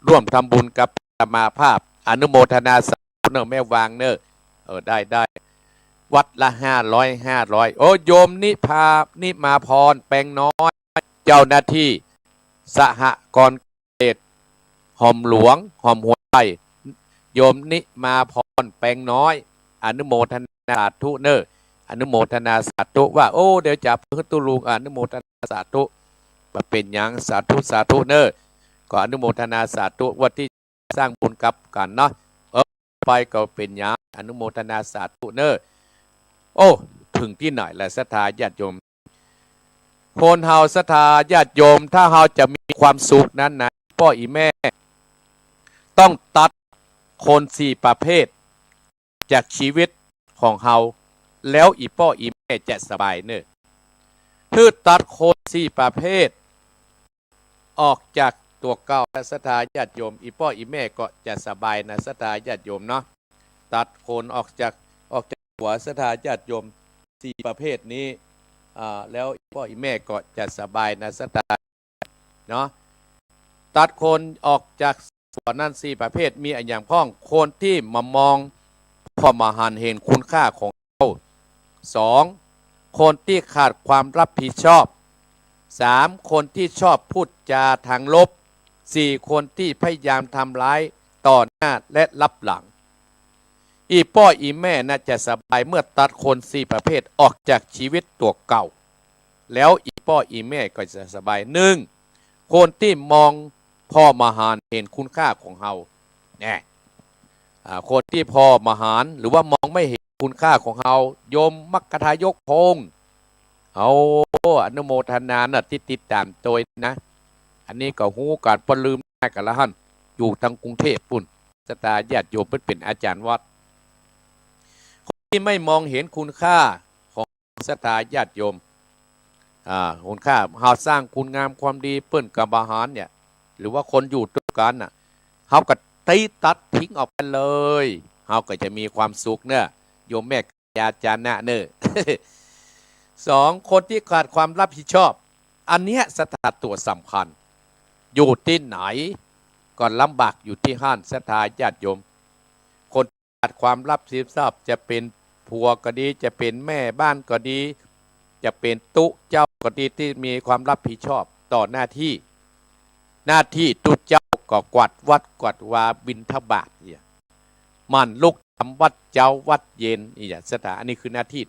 ร่วมทำบุญกับอาตมาภาพ อนุโมทนาสาธุเน้อแม่วางเน้อ เออ ได้ ได้ วัดละห้าร้อย ห้าร้อย โอ้ โยมนิพา นิมาพร แปงน้อย เจ้าหน้าตี้สหกรณ์เกษตร หอมหลวง หอมหัวไช โยมนิมาพร แปงน้อย อนุโมทนาสาธุเน้อ อนุโมทนาสาธุว่า โอ้ เดี๋ยวจะเพิ่งตุลุง อนุโมทนาสาธุ บ่เป๋นหยัง สาธุ สาธุเน้อ ก็อนุโมทนาสาธุ ว่าตี้สร้างบุญกับกั๋นเนาะ เออ ไปก็เป๋นหยัง อนุโมทนาสาธุเน้อ โอ้ เถิงตี้ไหนละศรัทธาญาติโยม คนเฮาศรัทธาญาติโยม ถ้าเฮาจะมีความสุขนั้นนะ ป้ออี่แม่ ต้องตัดคนสี่ประเภทจากชีวิตของเฮา แล้วอี่ป้ออี่แม่จะสบายเน้อ หื้อตัดคนสี่ประเภท ออกจากตั๋วเก่า ศรัทธาญาติโยม อี่ป้ออี่แม่ก็จะสบายนะ ศรัทธาญาติโยมเนาะ ตัดคนออกจาก ออกจากตั๋ว ศรัทธาญาติโยม สี่ประเภทนี้ อ่า แล้วอี่ป้ออี่แม่ก็จะสบายนะ ศรัทธา เนาะ ตัดคนออกจากตั๋วนั้นสี่ประเภท มีอะหยังพ่อง คนตี้บ่มองผ่อบ่หันเห็นคุณค่าของเฮา สอง คนตี้ขาดความรับผิดชอบ สาม คนตี้ชอบพูดจาทางลบ สี่ คนตี้พยายามทำร้ายต่อหน้าและลับหลัง อี่ป้ออี่แม่น่าจะสบายเมื่อตัดคนสี่ประเภทออกจากชีวิตตั๋วเก่า แล้วอี่ป้ออี่แม่ก็จะสบาย หนึ่ง คนตี้มองผ่อบ่หันเห็นคุณค่าของเฮา แน่ อ่า คนตี้ผ่อบ่หัน หรือว่ามองไม่เห็นคุณค่าของเฮา โยมมัคคทายกพงษ์ เอา อนุโมทนานะ ตี้ติดต๋ามตวยนะ อันนี้ก็ฮู้กั๋น บ่ลืมหน้ากั๋นละหั้น อยู่ตางกรุงเทพฯ ปู๊น ศรัทธาญาติโยม เปิ้นเป๋นอาจ๋ารย์วัด คนตี้ไม่มองเห็นคุณค่าของศรัทธาญาติโยม อ่า คุณค่า เฮาสร้างคุณงามความดี เปิ้นก็บ่หันเนี่ย หรือว่าคนอยู่ตวยกั๋นน่ะ เฮาก็ตีตัดทิ้งออกไปเลย เฮาก็จะมีความสุขเน่อ โยมแม่กัลยาณะเน่อ สอง คนตี้ขาดความรับผิดชอบ อันเนี้ยศรัทธาตั๋วสำคัญ อยู่ตี้ไหนก็ลำบากอยู่ตี้หั้น ศรัทธาญาติโยม คนขาดความรับผิดชอบ จะเป๋นผัวก็ดี จะเป๋นแม่บ้านก็ดี จะเป๋นตุ๊เจ้าก็ดี ตี้มีความรับผิดชอบต่อหน้าตี้ หน้าตี้ตุ๊เจ้าก็กวาดวัดกวาดวาบิณฑบาตเนี่ย หมั่นลุกทำวัตรเจ๊าวัตรเย็นเนี่ย ศรัทธา อันนี้คือหน้าตี้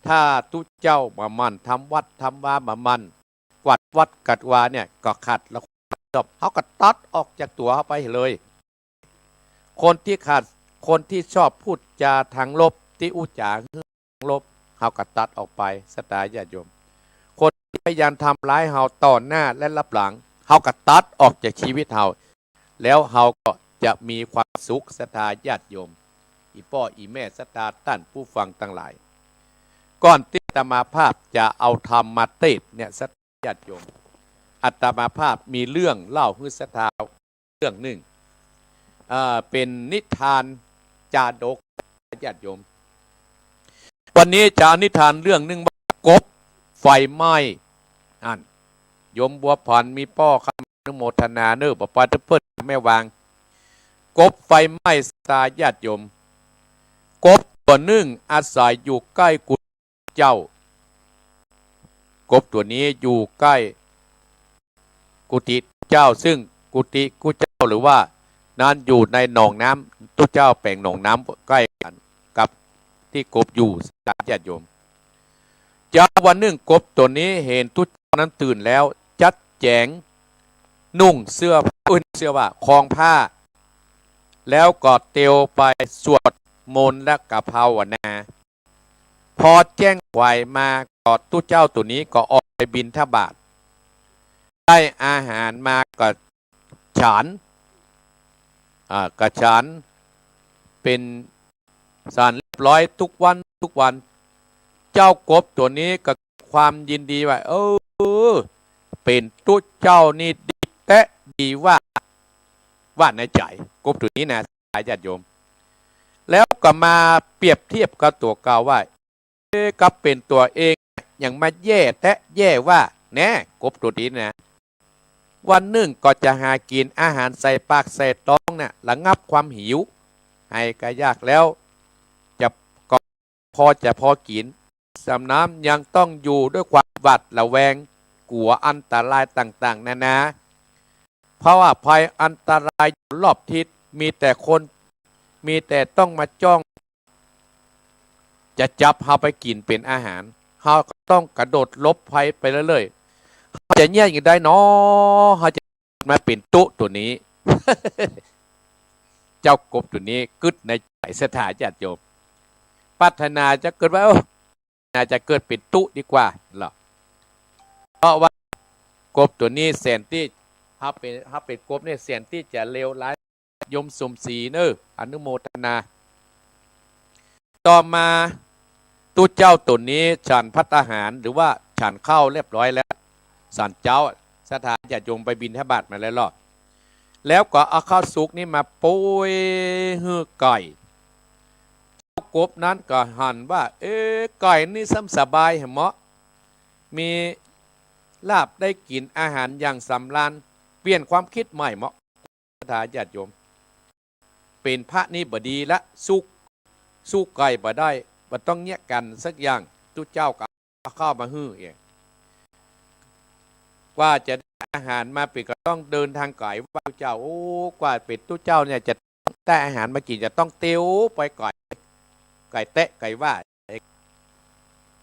ถ้าตุ๊เจ้าบ่หมั่นทำวัตรทำวา บ่หมั่นกวาดวัดกวาดวาเนี่ย ก็ขาดความรับผิดชอบ เฮาก็ตัดออกจากตั๋วเฮาไปเลย คนตี้ขาด คนตี้ชอบพูดจาทางลบ ตี้อู้จ๋าหื้อทางลบ เฮาก็ตัดออกไป ศรัทธาญาติโยม คนตี้พยายามทำร้ายเฮาต่อหน้าและลับหลัง เฮาก็ตัดออกจากชีวิตเฮา แล้วเฮาก็จะมีความสุข ศรัทธาญาติโยม อี่ป้ออี่แม่ ศรัทธาต้านผู้ฟังตังหลาย ก่อนตี้อาตมาภาพจะเอาธรรมมาเตศน์เนี่ย ศรัทธาญาติโยม อาตมาภาพมีเรื่องเล่าหื้อศรัทธาเรื่องนึ่ง เอ่อ เป๋นนิทานจาดก ญาติโยม วันนี้จะเอานิทานเรื่องนึ่งว่ากบไฟไหม้ อัน โยมบัวผันมีป้อ คำอนุโมทนาเน่อ บ่ปาเปิ้นแม่วาง กบไฟไหม้ ศรัทธาญาติโยม กบตั๋วนึ่งอาศัยอยู่ใก้กุฏิเจ้า กบตั๋วนี้อยู่ใก้กุฏิเจ้า ซึ่งกุฏิกุเจ้าหรือว่านั้นอยู่ในหนองน้ำ ตุ๊เจ้าแป๋งหนองน้ำใก้กั๋นกับตี้กบอยู่ ศรัทธาญาติโยม เจ๊าวันนึ่งกบตั๋วนี้หันตุ๊เจ้านั้นตื่นแล้ว จัดแจ๋งนุ่งเสื้อผ้า เอ้ย เสื้อว่า คองผ้า แล้วก็เตียวไปสวดมนต์และก็ภาวนา พอแจ้งไขว่มาก็ตุ๊เจ้าตั๋วนี้ก็ออกไปบิณฑบาต ได้อาหารมาก็ฉัน อ่า ก็ฉันเป๋นสันเรียบร้อยทุกวันทุกวัน เจ้ากบตั๋วนี้ก็ความยินดีว่า เออ เป๋นตุ๊เจ้านี่ดีแต๊ดีว่า ว่าในใจ๋ กบตั๋วนี้นะ ศรัทธาญาติโยม แล้วก็มาเปรียบเทียบกับตั๋วเก่าว่า เอ๊ะ กับเป๋นตั๋วเองยังมาแย่แต๊แย่ว่า แน่ กบตั๋วนี้นะ วันนึ่งก็จะหากิ๋นอาหารใส่ปากใส่ต๊องน่ะ ระงับความหิว หายก็ยากแล้ว จะ ก็พอจะพอกิ๋น สำน้ำยังต้องอยู่ด้วยความหวาดระแวง กั๋วอันตรายต่างๆ นานา เพราะว่าภัยอันตรายอยู่รอบทิศ มีแต่คน มีแต่ต้องมาจ้อง จะจับเฮาไปกิ๋นเป๋นอาหาร เฮาก็ต้องกระโดดหลบภัยไปเรื่อยๆ เฮาจะเยียะอย่างใดหนอ เฮาจะมาเป๋นตุ๊ตั๋วนี้ เจ้ากบตั๋วนี้กึ๊ดในใจ๋ ศรัทธาญาติโยม ปรารถนาจะเกิดว่า เอ้อ น่าจะเกิดเป๋นตุ๊ดีกว่าเหรอ เพราะว่ากบตั๋วนี้แสนตี้ เฮาเป๋น เฮาเป๋นกบเนี่ยแสนตี้จะเลวร้าย โยมสมศรีเน่อ อนุโมทนา ต่อมาตุ๊เจ้าตั๋วนี้ฉันภัตตาหารหรือว่าฉันข้าวเรียบร้อยแล้ว ฉันเจ๊า ศรัทธาญาติโยมไปบิณฑบาตมาแล้วเหรอ แล้วก็เอาข้าวสุกนี่มาโปยหื้อไก่ เจ้ากบนั้นก็หันว่า เอ๊ะ ไก่นี่ซ้ำสบายแหมเหมาะ มีลาภได้กิ๋นอาหารอย่างสำราญ เปลี่ยนความกึ๊ดใหม่เหมาะ ศรัทธาญาติโยม เป๋นพระนี่บ่ดีละ สู้ สู้ไก่บ่ได้ บ่ต้องเยียะกั๋นสักอย่าง ตุ๊เจ้าก็เอาข้าวมาหื้อเอง กว่าจะได้อาหารมาเป๋นก็ต้องเดินทางไก๋ว่าตุ๊เจ้า โอ้ กว่าเป๋นตุ๊เจ้าเนี่ยจะได้อาหารมากิ๋น จะต้องเตียวไปไก๋ ไก๋แต๊ไก๋ว่า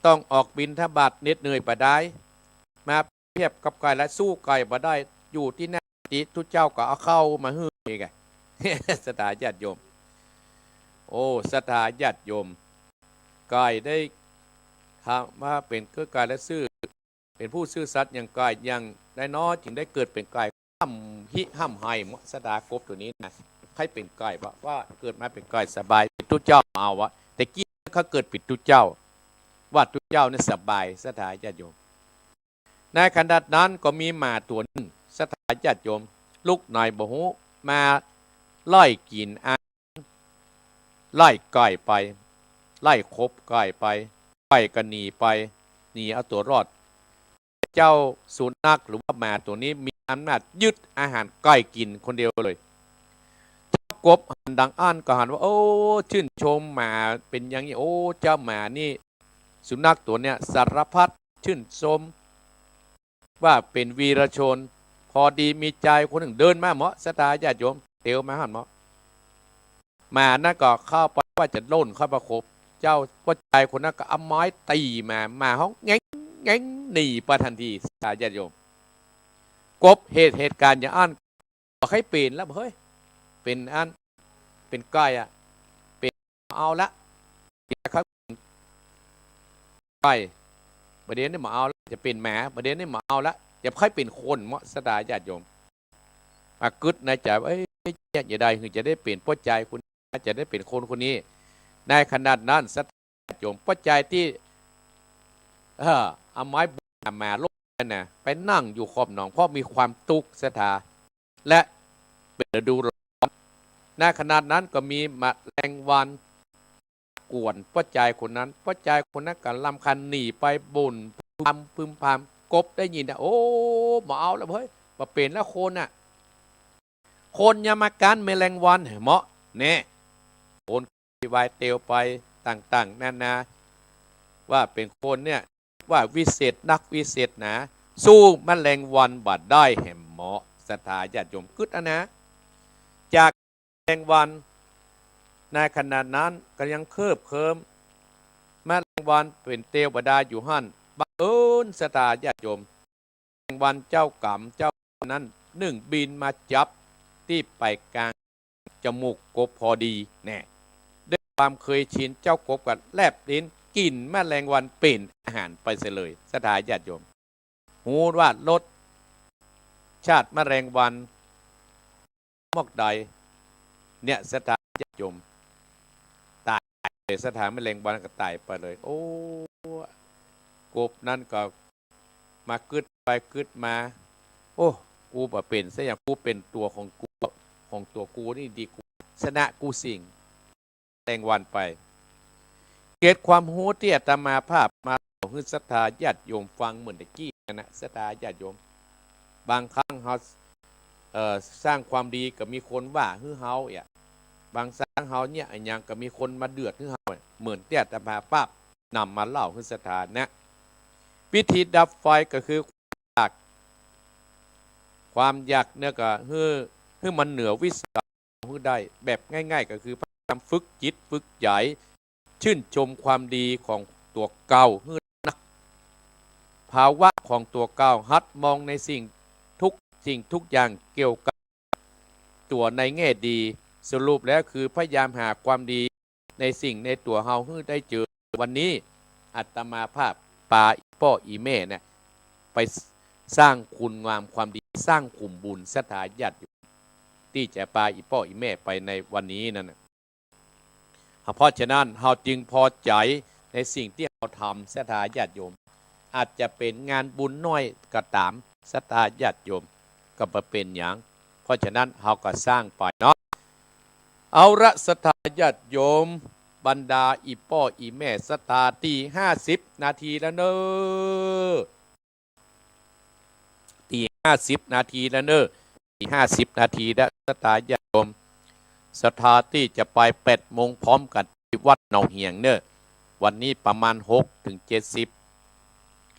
ต้องออกบิณฑบาตเหน็ดเหนื่อยบ่ดาย มาเทียบกับไก่แล้ว สู้ไก่บ่ได้ อยู่ตี้หน้ากุฏิตุ๊เจ้าก็เอาข้าวมาหื้อเองไง ศรัทธาญาติโยม โอ้ ศรัทธาญาติโยม ไก่ได้ ถามว่าเป๋นเกื้อไก่และซื่อ เป๋นผู้ซื่อสัตย์อย่างไก่อย่างใดน้อ จึงได้เกิดเป๋นไก่ ฮ่ำฮิฮ่ำไฮเหมาะ ศรัทธากบตั๋วนี้นะ ใค่เป๋นไก่ว่า ว่าเกิดมาเป๋นไก่สบาย เป๋นตุ๊เจ้าเอาวะ แต่กี้เขาเกิดเป๋นตุ๊เจ้า ว่าตุ๊เจ้าเนี่ยสบาย ศรัทธาญาติโยม ในขณะนั้นก็มีหมาตั๋วนึ่ง ศรัทธา าญาติโยม ลุกไหนบ่ฮู้ มาไล่กิ๋นอาหาร ไล่ใก้ไป ไล่ขบใก้ไป ใก้ก็หนีไป หนีเอาตั๋วรอด เจ้าสุนัขหรือว่าหมาตั๋วนี้มีอำนาจยึดอาหารใก้กิ๋นคนเดียวเลย เจ้ากบหันดังอั้นก็หันว่า โอ้ ชื่นชมหมาเป๋นอย่างนี้ โอ้ เจ้าหมานี่ สุนัขตั๋วเนี้ยสารพัดชื่นชม ว่าเป๋นวีรชน พอดีมีจายคนนึ่งเดินมาเหมาะ ศรัทธาญาติโยม เตียวมาหั้นเหมาะ หมานั้นก็เข้าไปว่าจะล่นเข้าประคบ เจ้าป้อจายคนนั้นก็เอาไม้ตี๋หมา หมาฮ้องแงงแงงหนีไปตันที ศรัทธาญาติโยม กบเห็นเหตุก๋ารณ์อย่างอั้น บ่ใค่เป๋นแล้วเฮ้ย เป๋นอัน เป๋นใก้อะ เป๋น เอาละ เป๋นใก้ บ่าเดี่ยวนี้บ่เอาละ จะเป๋นหมา บ่าเดี่ยวนี้บ่เอาละ จะใค่เป๋นคนเหมาะ ศรัทธาญาติโยม มากึ๊ดในใจ๋ว่า เอ้ย จะได้หื้อจะได้เป๋นป้อจายคนนี้ จะได้เป๋นคนคนนี้ ในขณะนั้น ศรัทธาญาติโยม ป้อจายตี้ เออ เอาไม้บุกหมาลบนั่นนะ ไปนั่งอยู่ขอบหนอง เพราะมีความตุ๊กข์ ศรัทธา และเป๋นฤดูร้อน ในขณะนั้นก็มีแมลงวันกวนป้อจายคนนั้น ป้อจายคนนั้นก็รำคาญหนีไปบ่นพึมพำพึมพำ กบได้ยินนะ โอ้ บ่เอาแล้วเฮ้ย บ่เป๋นแล้วคนน่ะ คนอย่ามากั๋นแมลงวันเหมาะแน่ คนวายเตียวไปต่างๆ นานา ว่าเป๋นคนเนี่ย ว่าวิเศษนักวิเศษหนา สู้แมลงวันบ่ได้แหมเหมาะ ศรัทธาญาติโยม กึ๊ดอะนะ จากแมลงวัน ในขณะนั้นก็ยังเคิบเคิม แมลงวันเป๋นเตวดาอยู่หั้น บังเอิญ ศรัทธาญาติโยม แมลงวันเจ้ากรรมเจ้านั้นนึ่งบินมาจับตี้ปลายก๋างจมูกกบพอดีแน่ ด้วยความเคยชิน เจ้ากบก็แลบลิ้นกิ๋นแมลงวันเป๋นอาหารไปเสียเลย ศรัทธาญาติโยม ฮู้ว่ารสชาติแมลงวันมอกใด เนี่ย ศรัทธาญาติโยม ต๋ายเลย ศรัทธา แมลงวันก็ต๋ายไปเลย โอ้ กบนั้นก็มากึ๊ดไปกึ๊ดมา โอ้ กูบ่เป๋นซะอย่าง กูเป๋นตั๋วของกู ของตั๋วกูนี่ดี กูชนะกู้สิ่ง แมลงวันไป เกร็ดความฮู้ตี้อาตมาภาพมาเล่าหื้อศรัทธาญาติโยมฟังเหมือนตะกี้นั่นนะ ศรัทธาญาติโยม บางครั้งเฮา เอ่อ สร้างความดีก็มีคนว่าหื้อเฮาอะ บางครั้งเฮาเนี่ยอะหยังก็มีคนมาเดือดหื้อเฮาอะ เหมือนตี้อาตมาภาพนำมาเล่าหื้อศรัทธานะ วิธีดับไฟก็คือความอยาก ความอยากเนี่ยก็หื้อ หื้อมันเหนือวิสัย หื้อได้ แบบง่ายๆ ก็คือพยายามฝึกจิตฝึกใจ๋ ชื่นชมความดีของตั๋วเก่าหื้อนัก ภาวะของตั๋วเก่า หัดมองในสิ่งทุกสิ่งทุกอย่างเกี่ยวกับตั๋วในแง่ดี สรุปแล้วคือพยายามหาความดีในสิ่งในตั๋วเฮาหื้อได้เจอ วันนี้อาตมาภาพปาอี่ป้ออี่แม่เนี่ย ไปสร้างคุณงามความดี สร้างขุมบุญ ศรัทธาญาติโยม ตี้จะปาอี่ป้ออี่แม่ไปในวันนี้นั่นน่ะ เพราะฉะนั้นเฮาจึงพอใจ๋ในสิ่งตี้เฮาทำ ศรัทธาญาติโยม อาจจะเป๋นงานบุญน้อยก็ต๋าม ศรัทธาญาติโยม ก็บ่เป๋นหยัง เพราะฉะนั้นเฮาก็สร้างไปเนาะ เอาละ ศรัทธาญาติโยม บรรดาอี่ป้ออี่แม่ศรัทธา ตีห้าสิบนาทีแล้วเน่อ ตีห้าสิบนาทีแล้วเน่อ ตีห้าสิบนาทีแล้ว ศรัทธาญาติโยม ศรัทธาตี้จะไปแปดโมงพร้อมกั๋นตี้วัดหนองเหียงเน่อ วันนี้ประมาณหกถึงเจ็ดสิบ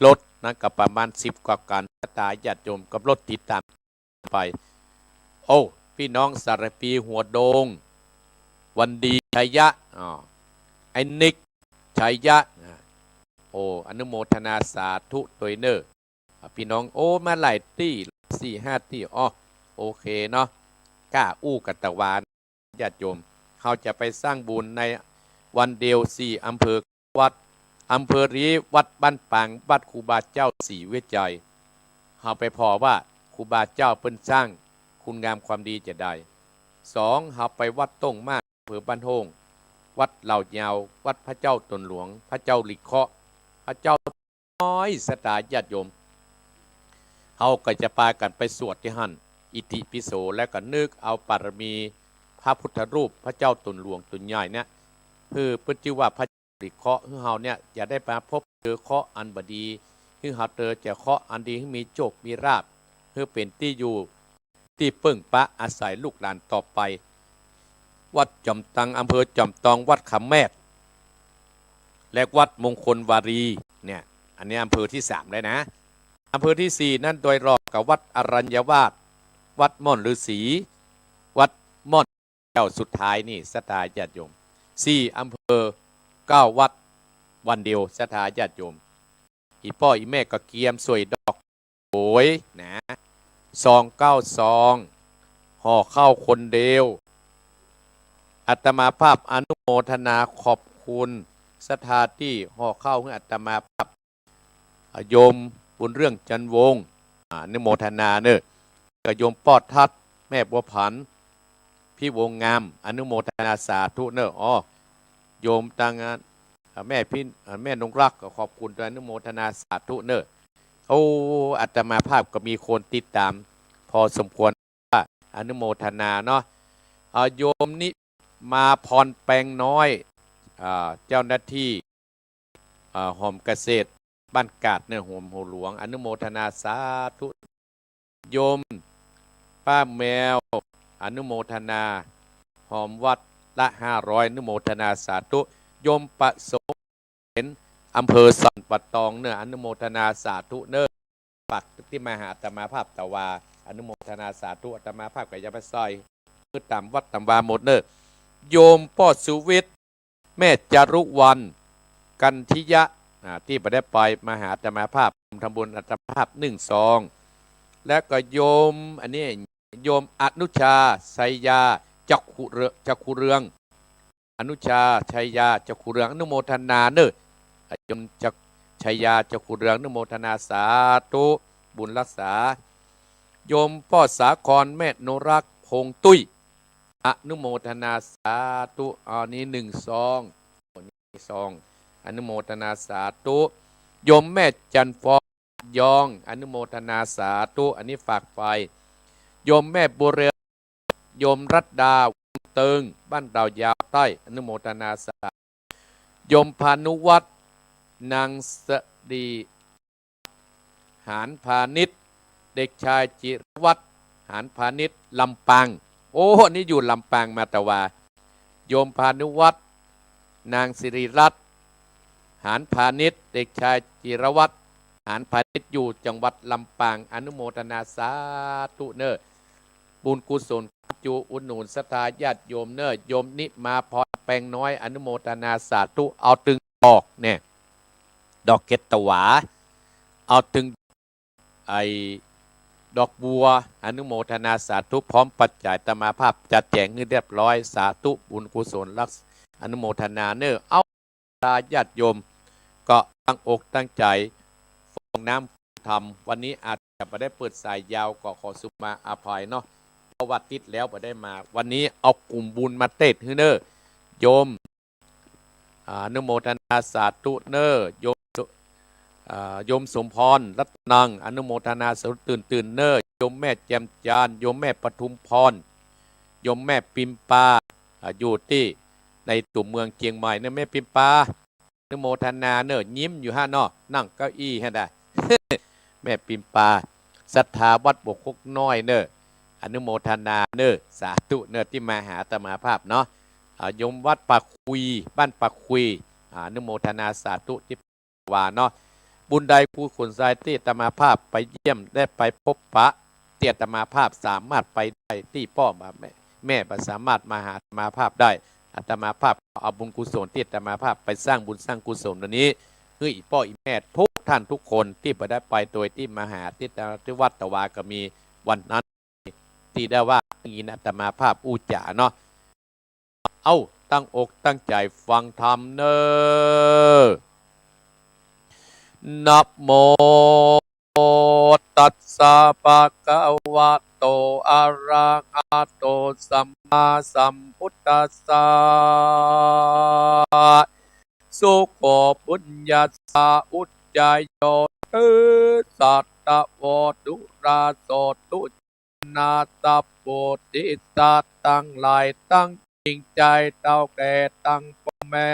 รถนั้นก็ประมาณสิบกว่าคัน ศรัทธาญาติโยม กับรถติดต๋าม ไป โอ้ ปี้น้องสารภี หัวโดง วันดี ชัยยะ อ้อ ไอ้นิก ชัยยะ อ่า โอ้ อนุโมทนาสาธุตวยเน่อ อ่า ปี้น้อง โอ้ มาหลายตี้ สี่ห้าตี้ อ้อ โอเคเนาะ ก้าอู้กั๋นตะวา ญาติโยม เฮาจะไปสร้างบุญในวันเดียวสี่อำเภอ วัด อำเภอรี วัดบ้านปาง วัดครูบาเจ้าศรีวิชัย เฮาไปผ่อว่าครูบาเจ้าเปิ้นสร้างคุณงามความดีจะใด สอง เฮาไปวัดต้งมาก อำเภอบ้านโฮ่ง วัดเหล่ายาว วัดพระเจ้าต๋นหลวง พระเจ้าหลีเคราะห์ พระเจ้า น้อย ศรัทธาญาติโยม เฮาก็จะปากั๋นไปสวดตี้หั้น อิติปิโส แล้วก็นึกเอาบารมีพระพุทธรูป พระเจ้าต๋นหลวงต๋นใหญ่เนี่ย หื้อเปิ้นจื้อว่าพระเจ้าหลีเคราะห์ หื้อเฮาเนี่ยจะได้มาพบเจอเคราะห์อันบ่ดี หื้อเฮาเจอแต่เคราะห์อันดี หื้อมีโชคมีลาภ หื้อเป๋นตี้อยู่ ตี้เปิ้งปาอาศัยลูกหลานต่อไป วัดจอมตัง อำเภอจอมตอง วัดขามแมด และวัดมงคลวารี เนี่ย อันนี้อำเภอตี้สามแล้วนะ อำเภอตี้สี่นั้นดอยหล่อกับวัดอรัญญวาส วัดม่อนฤๅษี วัดม่อนแก้ว สุดท้ายนี่ศรัทธาญาติโยม สี่อำเภอ เก้าวัด วันเดียวศรัทธาญาติโยม อี่ป้ออี่แม่ก็เกียมสวยดอกโหยนะ ซองเก้าซอง ห่อข้าวคนเดียว อาตมาภาพอนุโมทนาขอบคุณศรัทธาตี้ห่อข้าวหื้ออาตมาภาพ อ่า โยมบุญเรือง จันทร์วงศ์ อ่า อนุโมทนาเน่อ ก็โยมป้อทัด แม่บัวผัน พี่วงศ์งาม อนุโมทนาสาธุเน่อ อ้อ โยมตัง อ่า แม่พี่ อ่า แม่นงรัก ก็ขอบคุณตวย อนุโมทนาสาธุเน่อ โอ้ อาตมาภาพก็มีคนติดต๋ามพอสมควร อนุโมทนาเนาะ อ่า โยมนิมาพร แปงน้อย อ่า เจ้าหน้าตี้ อ่า หอมเกษตร บ้านกาดเน่อ หอมหัวหลวง อนุโมทนาสาธุ โยมป้าแมว อนุโมทนา หอมวัดละห้าร้อย อนุโมทนาสาธุ โยมประสงค์ เห็น อำเภอสันป่าตองเน่อ อนุโมทนาสาธุเน่อ ฝากตี้มาหาอาตมาภาพตะวา อนุโมทนาสาธุ อาตมาภาพก็จะไปซ่อย คือต๋ามวัดต๋ามวาหมดเน่อ โยมป้อสุวิทย์ แม่จารุวรรณ กันทิยะ อ่า ตี้บ่ได้ไปมาหาอาตมาภาพ ทำบุญอาตมาภาพนึ่งซอง และก็โยม อันนี้ โยมอนุชา ชัยยา จักขุเรือง จักขุเรือง อนุชา ชัยยา จักขุเรือง อนุโมทนาเน่อ โยมจัก ชัยยา จักขุเรือง อนุโมทนาสาธุ บุญรักษา โยมป้อสาคร แม่นงรัก พงษ์ตุ้ย อนุโมทนาสาธุ อันนี้นึ่งซอง ซอง อนุโมทนาสาธุ โยมแม่จันทร์ฟอง ยอง อนุโมทนาสาธุ อันนี้ฝากไป โยมแม่บัวเรือง โยมรัตดา วงเติง บ้านดาวยาวใต้ อนุโมทนาสาธุ โยมพานุวัฒน์ นางสรี หานพานิช เด็กชายจิรวัฒน์ หานพานิช ลำปาง โอ้ อันนี้อยู่ลำปางมาตะวา โยมพานุวัฒน์ นางสิริรัตน์ หานพานิช เด็กชายจิรวัฒน์ หานพานิช อยู่จังหวัดลำปาง อนุโมทนาสาธุเน่อ บุญกุศล จุอุดหนุนศรัทธาญาติโยมเน่อ โยมนิมาพร แปงน้อย อนุโมทนาสาธุ เอาตึงดอกเนี่ย ดอกเกตวา เอาตึง ไอ้ดอกบัว อนุโมทนาสาธุ พร้อมปัจจัย อาตมาภาพจัดแจ๋งหื้อเรียบร้อย สาธุ บุญกุศลรักษา อนุโมทนาเน่อ เอา ญาติโยม ก็ตั้งอกตั้งใจ๋ฟังน้ำธรรม วันนี้อาจจะบ่ได้เปิดสายยาว ก็ขอสุมาอภัยเนาะ เพราะว่าติดแล้วบ่ได้มา วันนี้เอากุ๋มบุญมาเตศน์หื้อเน่อ โยม อ่า อนุโมทนาสาธุเน่อ โยมสุ อ่า โยมสมพร รัตนัง อนุโมทนาสาธุตื่นๆ เน่อ โยมแม่แจ่มจันทร์ โยมแม่ปทุมพร โยมแม่ปิมปา อ่า อยู่ตี้ในตั๋วเมืองเจียงใหม่เน่อ แม่ปิมปา อนุโมทนาเน่อ ยิ้มอยู่หั้นเนาะ นั่งเก้าอี้หั้นน่ะ แม่ปิมปา ศรัทธาวัดบวกคกน้อยเน่อ อนุโมทนาเน่อ สาธุเน่อ ตี้มาหาอาตมาภาพเนาะ อ่า โยมวัดปากคุย บ้านปากคุย อ่า อนุโมทนาสาธุตี้ว่าเนาะ บุญใดกุศลใดตี้อาตมาภาพไปเยี่ยม ได้ไปพบปะ ตี้อาตมาภาพสามารถไปได้ ตี้ป้อบ่าแม่ แม่บ่สามารถมาหาอาตมาภาพได้ อาตมาภาพเอาบุญกุศลตี้อาตมาภาพไปสร้างบุญสร้างกุศลอันนี้ หื้ออี่ป้ออี่แม่ทุกท่านทุกคนตี้บ่ได้ไปโดยตี้มาหาตี้ ตี้วัดตะวาก็มี วันนั้นตี้ได้ว่ายินอาตมาภาพอู้จ๋าเนาะ เอ้า ตั้งอกตั้งใจ๋ฟังธรรมเน่อ นะโม ตัสสะ ภะคะวะโต อะระหะโต สัมมาสัมพุทธัสสะ สุโข ปุญญัสสะ อุจจาโย เตสัต ตะโว ตุราโส ตุ นา สัพโพธิสัตว์ตังหลาย ตังยิ่งใหญ่เฒ่าแก่ตังป้อแม่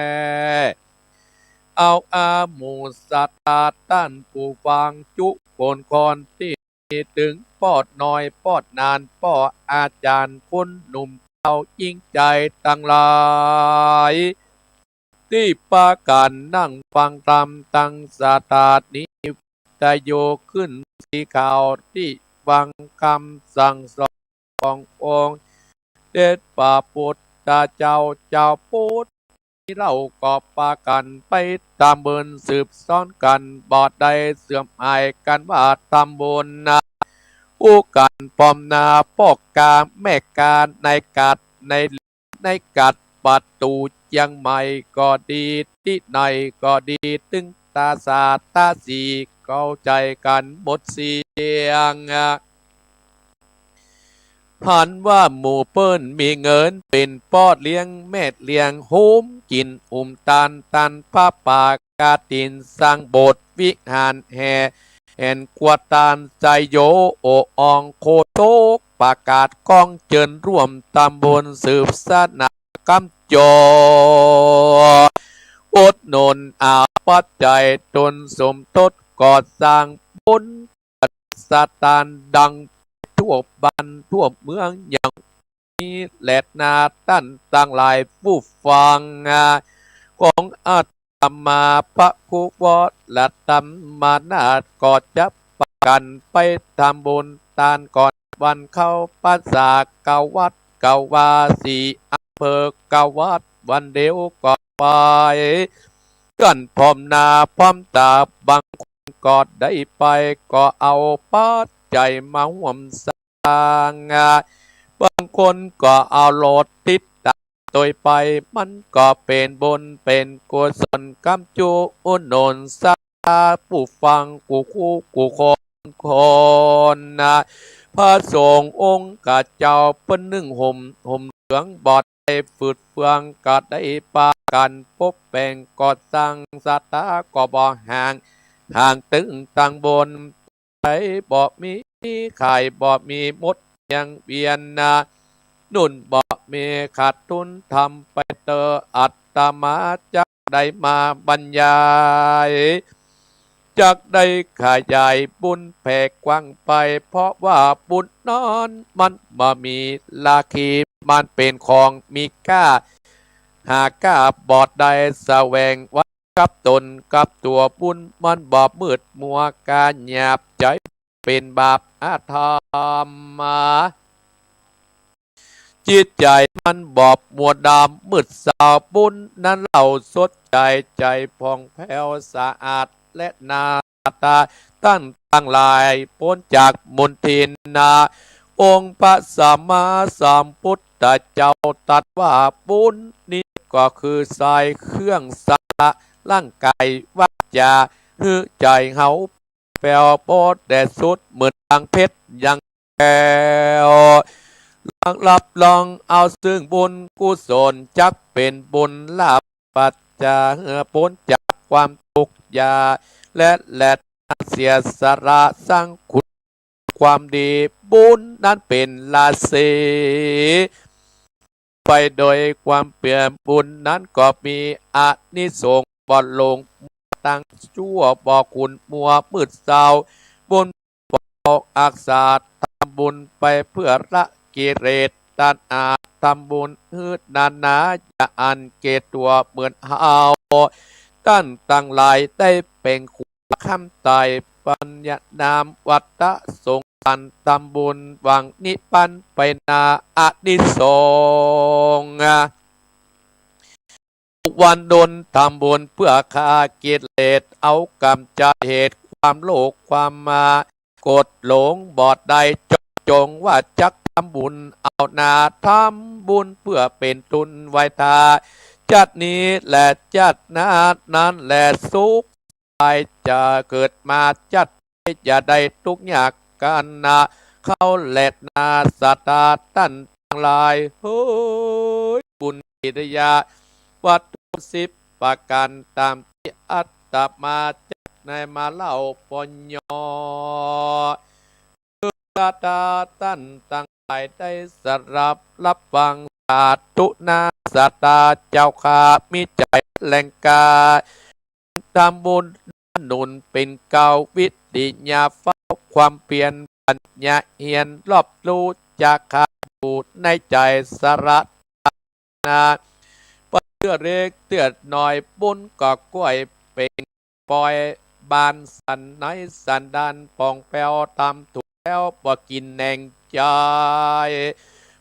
เอาอาหมู่สัตตาต้านผู้ฟังจุคนคนตี้มีตึงปอดน้อยปอดหนาน ป้ออาจ๋ารย์คนหนุ่มเฒ่ายิ่งใหญ่ตังหลาย ตี้ปากั๋นนั่งฟังธรรมตังสถานีวิทยุคลื่นสีขาว ตี้ฟังกำสั่งสอนขององค์เดชพระปุทธเจ้า เจ้าปุทธ ตี้เฮาก็ปากั๋นไปทำบุญสืบซ้อนกั๋น บ่ได้เสื่อมหายกั๋นว่าทำบุญนะ อู้กั๋นพร้อมหน้าป้อก๊าแม่ก๊า ในกัดใน ในกัดประตู๋เจียงใหม่ก็ดี ตี้ไหนก็ดี ตึงต๋าสาต๋าสีเข้าใจ๋กั๋นหมดเสียง หันว่าหมู่เปิ้นมีเงินเป๋นป้อเลี้ยงแม่เลี้ยง หุมกิ๋นหุมตาน ตานผ้าป่ากฐิน สร้างโบสถ์วิหารแห่ แหนกวาดตานไซโย โออองโคโตก ประกาศก้องเจิญร่วมทำบุญสืบสานากำจ๋อ อุดหนุนเอาปัจจัยทุนสมทบก่อสร้างโบสถ์สถานดังทั่วบ้านทั่วเมืองอย่าง นี้แลนาต้านตังหลายผู้ฟังของอาตมาพระครูวรธรรมนาถ ก็จะปากั๋นไปทำบุญตานก่อนวันเข้าพรรษา เก้าวัดเก้าวา สี่อำเภอเก้าวัด วันเดียวก็ไปกั๋นพร้อมหน้าพร้อมต๋า บางคนก็ได้ไปก็เอาปัจจัยมาฮ่วมสร้าง บางคนก็เอารถติดต๋ามตวยไป มันก็เป๋นบุญเป๋นกุศลกำจุ อุดหนุนศรัทธาผู้ฟังกู้คู่กู้คนคนนะ พระสงฆ์องค์ข้าเจ้าเปิ้นนุ่งห่ม ห่มเหลือง บ่ได้ฝืดเฟือง ก็ได้ปากั๋นปบแป๋งก่อสร้าง ศรัทธาก็บ่ห่าง ห่างตึงตังบน ใครบ่มีขาย บ่มีหมดยังเวียนนะ นุ่นบ่มีขาดทุน ทำไปเต๊อะ อาตมาจักได้มาบรรยาย จักได้ขยายบุญแผ่กว้างไป เพราะว่าบุญนั้นมันบ่มีราคี มันเป๋นของมีก้า หาก้าบ่ได้ แสวงไว้กับต๋นกับตั๋ว บุญมันบ่มืดมัว ก้าหยาบใจ๋เป๋นบาปอธรรม จิตใจ๋มันบ่มัวดำมืดเศร้า บุญนั้นเล่าสดใจ๋ ใจ๋ผ่องแผ้วสะอาด แลนาศรัทธาต้านตังหลายป๊นจากมลทินนะ องค์พระสัมมาสัมพุทธเจ้าตรัสว่า บุญนี้ก็คือทรายเครื่องชำระร่างกายวาจาหื้อใจ๋เฮา แผ้วโปดแด่สุดเหมือนดังเพชรยังแก้ว รับรองเอาซึ่งบุญกุศล จักเป๋นบุญลาภปัจจาหื้อป๊นจากความทุกข์ยาก และแลนาเสียสละสร้างคุณความดี บุญนั้นเป๋นราศี ไปโดยความเปี่ยม บุญนั้นก็มีอานิสงส์บ่หลงมัวตังชั่ว บ่ขุ่นมัวมืดเศร้า บุญบ่อักษา ทำบุญไปเพื่อละกิเลสตัณหา ทำบุญหื้อนานาอย่างอันแก่ตั๋วเหมือนเฮา ต้านตังหลายได้เป๋งครู คำไถ่ ปัญญานามวัตตะสงสาร ทำบุญหวังนิพพานไปนา อานิสงส์ วันดนทำบุญเพื่อฆ่ากิเลส เอากำจัดเหตุความโลภความมาโกรธหลง บ่ได้เจาะจงว่าจักทำบุญเอานา ทำบุญเพื่อเป๋นทุนไหว้ทา ชาตินี้และชาติหน้านั้นแล สุข ไปจะเกิดมาชาติไป อย่าได้ทุกข์ยากกันนะ เข้าแลนาศรัทธาต้านตังหลาย เฮ้ย บุญกิริยาวัตถุสิบประก๋าน ต๋ามตี้อาตมาจัก ในมาเล่าปอยอ คือศรัทธาต้านตังหลายได้สดับฮับฟังสาธุนา ศรัทธาเจ้าข้า มีใจ๋แหล่งกล้า ทำบุญหนุนเป๋นเกล้า วิริยะเฝ้าความเปียร ปัญญาเฮียนรอบฮู้ จาคะอยู่ในใจ๋ศรัทธานา บ่เตื้อเล็กเตื้อน้อย บุญก็ก้อยเป๋นปอย บานสันในสันดานป่องแผ้ว ต๋ามถูกแล้วบ่กินแหนงใจ๋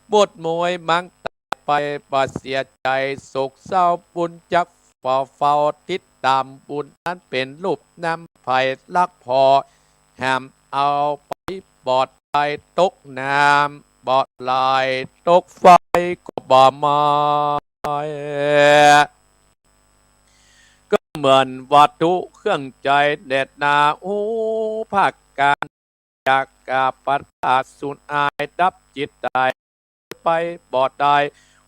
หมดมวยมั้งต๋ายไป บ่เสียใจ๋โศกเศร้า บุญจักเฝ้าเฝ้า ติดต๋ามบุญนั้นเป๋นรูปน้ำใผ ลักผ่อห้ามเอาไป บ่ได้ตกน้ำ บ่ไหลตกไฟก็บ่ไหม้ ก็เหมือนวัตถุเครื่องใจ๋แดดหน้า อู้ ภาคการ จักกะปัดพลาดสูญหาย ดับจิตได้ไปบ่ได้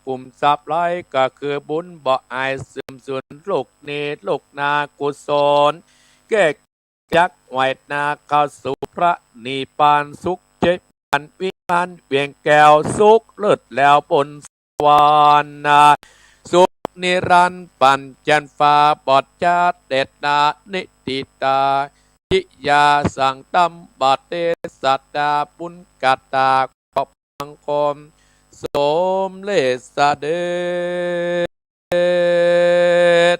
ขุมทรัพย์หลายก็คือบุญ บ่อายเสื่อมสูญ ลูกหนี้ลูกนากุศล แก้ จักไหวนาเข้าสู่พระนิพพานสุข เจ็ดวันวิมานเวียงแก้ว สุขเลิศแล้วบนสวรรค์นา สุขนิรันดร์ปัญจันทร์ฟ้า บอดจาดแดดนา นิติตา ทิยาสังตัมบาเต สัตตาบุญกตา ขอบบังคมสมเร็จเสด็จ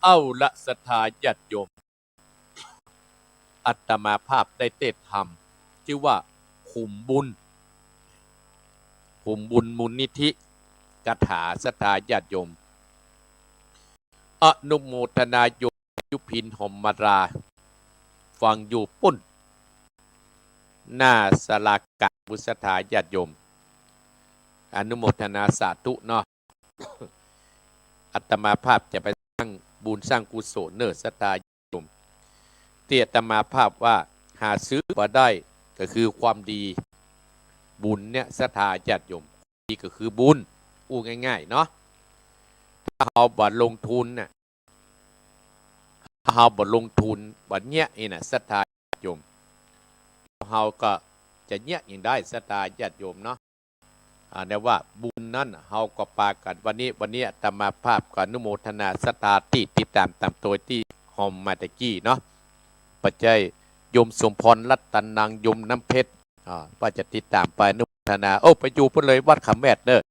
เอาละศรัทธาญาติโยม อาตมาภาพได้เตสน์ธรรม จื้อว่าขุมบุญ ขุมบุญมูลนิธิ คาถาศรัทธาญาติโยม อนุโมทนาโยมยุพินหอมมาลา ฟังอยู่ปุ้น หน้าศาลากลางพุทธศรัทธาญาติโยม อนุโมทนาสาธุเนาะ อาตมาภาพจะไปสร้างบุญสร้างกุศลเน่อศรัทธาญาติโยม ตี้อาตมาภาพว่าหาซื้อบ่ได้ ก็คือความดี บุญเนี่ยศรัทธาญาติโยม ดีก็คือบุญ อู้ง่ายๆ เนาะ ถ้าเฮาบ่ลงทุนน่ะ ถ้าเฮาบ่ลงทุน บ่เยียะนี่น่ะ ศรัทธาญาติโยม เฮาก็จะเยียะหยังได้ ศรัทธาญาติโยมเนาะ อ่า แต่ว่าบุญนั้นเฮาก็ปากั๋น วันนี้ วันนี้อาตมาภาพก็อนุโมทนาศรัทธาตี้ติดต๋ามต๋ามโตยตี้ฮอมมาตะกี้เนาะ ปัจจัยโยมสมพรรัตนัง โยมน้ำเพชร อ่า ว่าจะติดต๋ามไปอนุโมทนา โอ้ ไปอยู่ปุ้นเลยวัดขามแมดเน่อ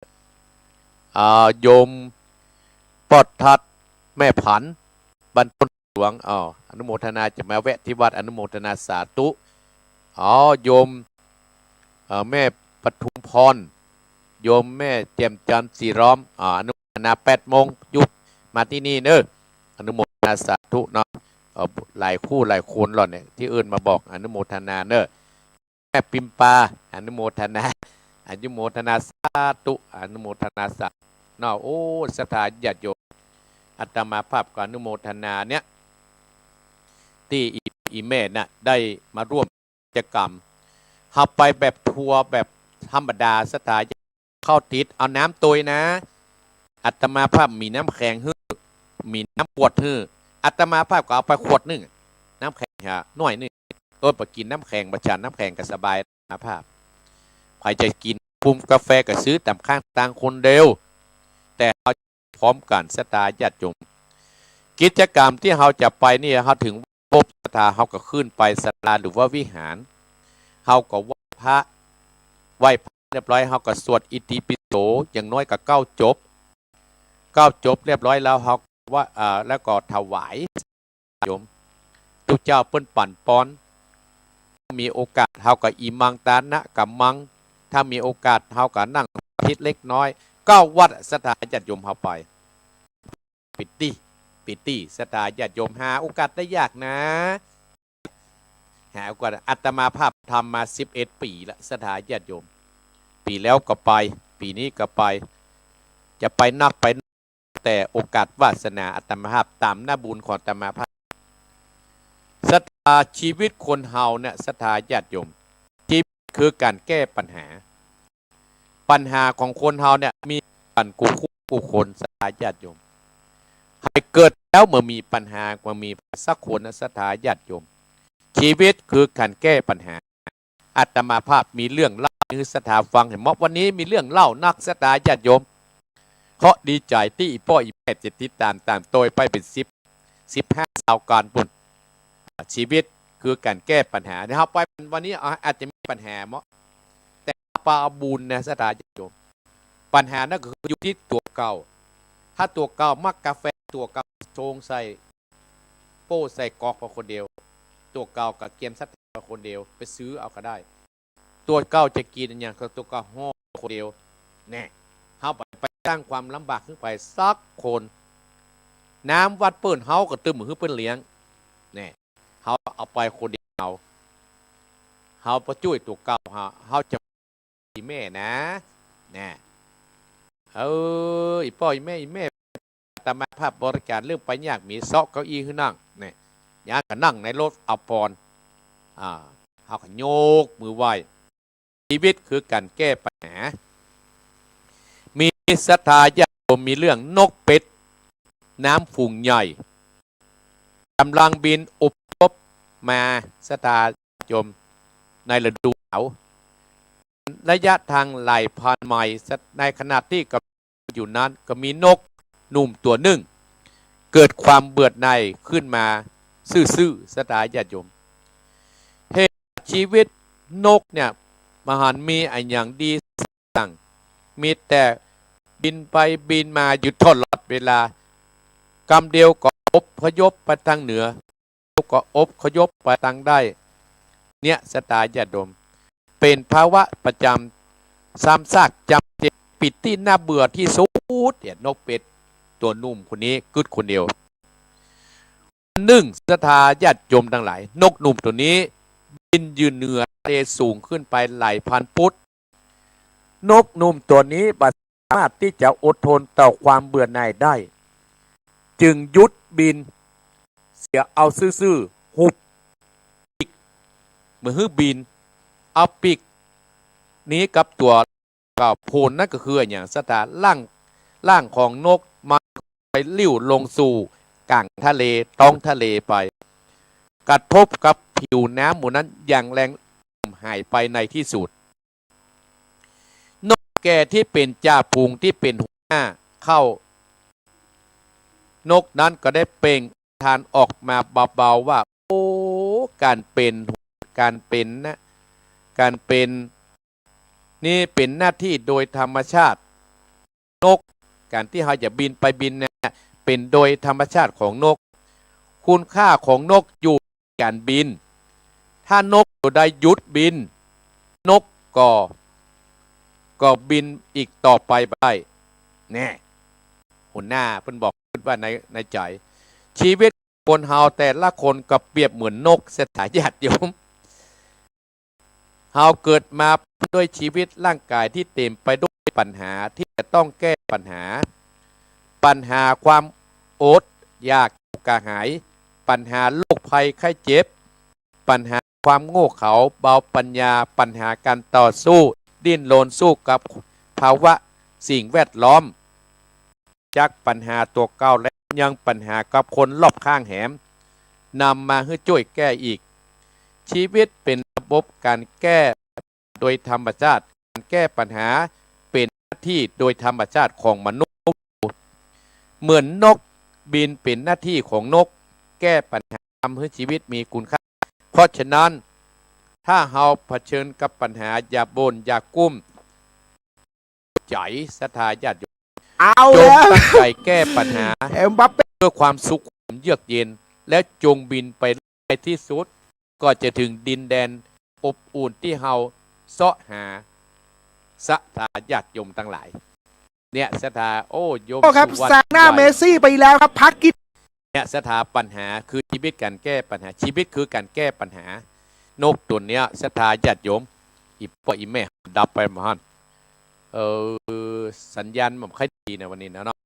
อ่า โยมปอดทัด แม่ผัน บ้านโพนหลวง อ้าว อนุโมทนา จะมาแวะตี้วัด อนุโมทนาสาธุ อ๋อ โยม เอ่อ แม่ปทุมพร โยมแม่แจ่มจันทร์สีล้อม อ่า อนุโมทนา แปดโมงหยุด มาตี้นี่เน่อ อนุโมทนาสาธุเนาะ เอ่อ หลายคู่หลายคนแล้วเนี่ย ตี้เอิ้นมาบอก อนุโมทนาเน่อ แม่ปิมปา อนุโมทนา อนุโมทนาสาธุ อนุโมทนาสาธุเนาะ โอ้ ศรัทธาญาติโยม อาตมาภาพก็อนุโมทนาเนี่ย ตี้อี อีแม่น่ะ ได้มาร่วมกิจกรรม เฮาไปแบบทัวร์แบบธรรมดา ศรัทธา เข้าติด เอาน้ำตวยนะ อาตมาภาพมีน้ำแข็งหื้อ มีน้ำขวดหื้อ อาตมาภาพก็เอาไปขวดนึ่ง น้ำแข็งหาหน้อยนึ่ง เออ ไปกิ๋นน้ำแข็ง ไปฉันน้ำแข็งก็สบาย อาตมาภาพ ใผจะกิ๋นคุมกาแฟก็ซื้อต๋ามข้างตางคนเดียว แต่เฮาพร้อมกั๋น ศรัทธาญาติโยม กิจกรรมตี้เฮาจะไปนี่ เฮาถึง ครบศรัทธา เฮาก็ขึ้นไปศาลาหรือว่าวิหาร เฮาก็ไหว้พระ ไหว้พระเรียบร้อย เฮาก็สวดอิติปิโส อย่างน้อยก็เก้าจบ เก้าจบเรียบร้อยแล้ว เฮาก็ว่า อ่า แล้วก็ถวาย โยม ตุ๊เจ้าเปิ้นปั๋นปอน มีโอกาส เฮาก็อิมังตานะกัมมัง ถ้ามีโอกาส เฮาก็นั่งสมาธิเล็กน้อย เก้าวัด ศรัทธาญาติโยม เฮาไป ปิติ ปิติ ศรัทธาญาติโยม หาโอกาสได้ยากนะ หาโอกาส อาตมาภาพทำมาสิบเอ็ดปี๋ละ ศรัทธาญาติโยม ปี๋แล้วก็ไป ปี๋นี้ก็ไป จะไปนักไป แต่โอกาสวาสนาอาตมาภาพ ต๋ามหน้าบุญของอาตมาภาพ ศรัทธา ชีวิตคนเฮาเนี่ย ศรัทธาญาติโยม ชีวิตคือก๋านแก้ปัญหา ปัญหาของคนเฮาเนี่ย มีปั๋นกู้คู่ กู้คน ศรัทธาญาติโยม ใผเกิดแล้วเมื่อมีปัญหา เมื่อมีสักคนนะ ศรัทธาญาติโยม ชีวิตคือก๋านแก้ปัญหา อาตมาภาพมีเรื่องเล่าหื้อศรัทธาฟังแหมเนาะ วันนี้มีเรื่องเล่านัก ศรัทธาญาติโยม เคราะห์ดีใจ๋ตี้อี่ป้ออี่แม่จะติดต๋ามต๋ามโตยไปเป๋นสิบ สิบห้า ซาวกาลปู้น อ่า ชีวิตคือก๋านแก้ปัญหา เฮาไปวันนี้ อ่า อาจจะมีปัญหาเนาะ แต่ปาบุญนะ ศรัทธาญาติโยม ปัญหานั้นก็คืออยู่ตี้ตั๋วเก่า ถ้าตั๋วเก่ามักกาแฟ ตั๋วเก่าชงใส่โป้ใส่ก๊อกไปคนเดียว ตั๋วเก่าก็เกียมศรัทธาไปคนเดียว ไปซื้อเอาก็ได้ ตั๋วเก่าจะกิ๋นอะหยังก็ตั๋วเก่าห่อคนเดียว แน่ เฮาบ่ไปสร้างความลำบากหื้อใผสักคน น้ำวัดเปิ้นเฮาก็ตึงบ่หื้อเปิ้นเลี้ยง แน่ เฮาเอาไปคนเดียว เฮาบ่จ้วยตั๋วเก่า เฮา เฮาจะ อี่แม่นะ แน่ เออ อี่ป้ออี่แม่ อี่แม่ อาตมาภาพบริการเรื่องไปยาก มีเซาะเก้าอี้หื้อนั่ง แน่ ยามก็นั่งในรถเอาปอน อ่า เฮาก็ยกมือไหว้ ชีวิตคือก๋านแก้ปัญหา มีศรัทธาญาติโยม มีเรื่องนกเป็ดน้ำฝูงใหญ่ ก๋ำลังบินอพยพมา ศรัทธาญาติโยม ในฤดูหนาว ระยะทางหลายพันไมล์ ในขณะตี้ก๋ำลังอยู่นั้นก็มีนกหนุ่มตั๋วนึ่ง เกิดความเบื่อหน่ายขึ้นมาซื่อๆ ศรัทธาญาติโยม เหตุชีวิตนกเนี่ย บ่หันมีอะหยังดีสักอย่าง มีแต่บินไปบินมาอยู่ตลอดเวลา กำเดียวก็อพยพไปตางเหนือ เดียวก็อพยพไปตางใต้ เนี่ย ศรัทธาญาติโยม เป๋นภาวะประจ๋ำ ซ้ำซากจ๋ำเจ ปิดตี้น่าเบื่อตี้สุดเนี่ย นกเป็ดตั๋วหนุ่มคนนี้กึ๊ดคนเดียว วันนึ่ง ศรัทธาญาติโยมตังหลาย นกหนุ่มตั๋วนี้บินอยู่เหนือทะเลสูงขึ้นไปหลายพันฟุต นกหนุ่มตั๋วนี้บ่สามารถตี้จะอดทนต่อความเบื่อหน่ายได้ จึงหยุดบินเสียเอาซื่อๆ หุบปีก บ่หื้อบิน เอาปีกนี้กับตั๋ว ก็โผลนั้นก็คืออะหยัง ศรัทธา ร่าง ร่างของนกมันไปลิ่วลงสู่ก๋างทะเล ต๊องทะเลไป กระทบกับผิวน้ำหมู่นั้นอย่างแรง หายไปในตี้สุด นกแก่ตี้เป๋นจ่าฝูงตี้เป๋นหัวหน้าเข้า นกนั้นก็ได้เปล่งอุทานออกมาเบาๆ ว่า โอ้ ก๋านเป๋น ก๋านเป๋นนะ ก๋านเป๋น นี่เป๋นหน้าตี้โดยธรรมชาติ นก ก๋านตี้เฮาจะบินไปบินเนี่ย เป๋นโดยธรรมชาติของนก คุณค่าของนกอยู่ก๋านบิน ถ้านกตั๋วใดหยุดบิน นกก็ ก็บินอีกต่อไปบ่ได้ แน่ หัวหน้าเปิ้นบอกขึ้นว่าใน ในใจ๋ ชีวิตคนเฮาแต่ละคนก็เปรียบเหมือนนก ศรัทธาญาติโยม เฮาเกิดมาด้วยชีวิตร่างก๋ายตี้เต๋มไปด้วยปัญหาตี้จะต้องแก้ปัญหา ปัญหาความอดอยากกระหาย ปัญหาโรคภัยไข้เจ็บ ปัญหาความโง่เขลาเบาปัญญา ปัญหาก๋านต่อสู้ ดิ้นรนสู้กับภาวะสิ่งแวดล้อม จากปัญหาตั๋วเก่าแล้วยังปัญหากับคนรอบข้างแหม นำมาหื้อจ้วยแก้อีก ชีวิตเป๋นระบบก๋านแก้โดยธรรมชาติ ก๋านแก้ปัญหาเป๋นหน้าตี้โดยธรรมชาติของมนุษย์ เหมือนนกบินเป๋นหน้าตี้ของนก แก้ปัญหาทำหื้อชีวิตมีคุณค่า เพราะฉะนั้น ถ้าเฮาเผชิญกับปัญหาอย่าบ่นอย่ากุ้ม ใจ๋ ศรัทธาญาติโยม เอาแล้ว จงตั้งใจ๋แก้ปัญหา เอ็มบัปเป้ เพื่อความสุขความเยือกเย็น และจงบินไป ในตี้สุดก็จะเถิงดินแดนอบอุ่นตี้เฮาเซาะหา ศรัทธาญาติโยมตังหลาย เนี่ย ศรัทธา โอ้ โยม โอ้ครับ สุวัฒน์ แซงหน้า ใหญ่ เมสซี่ไปแล้วครับ พักกิน เนี่ย ศรัทธา ปัญหาคือชีวิตก๋านแก้ปัญหา ชีวิตคือก๋านแก้ปัญหา นกตั๋วเนี้ย ศรัทธาญาติโยม อี่ป้ออี่แม่ดับไปบ่หัน เออ สัญญาณบ่ค่อยดีนะวันนี้นะเนาะ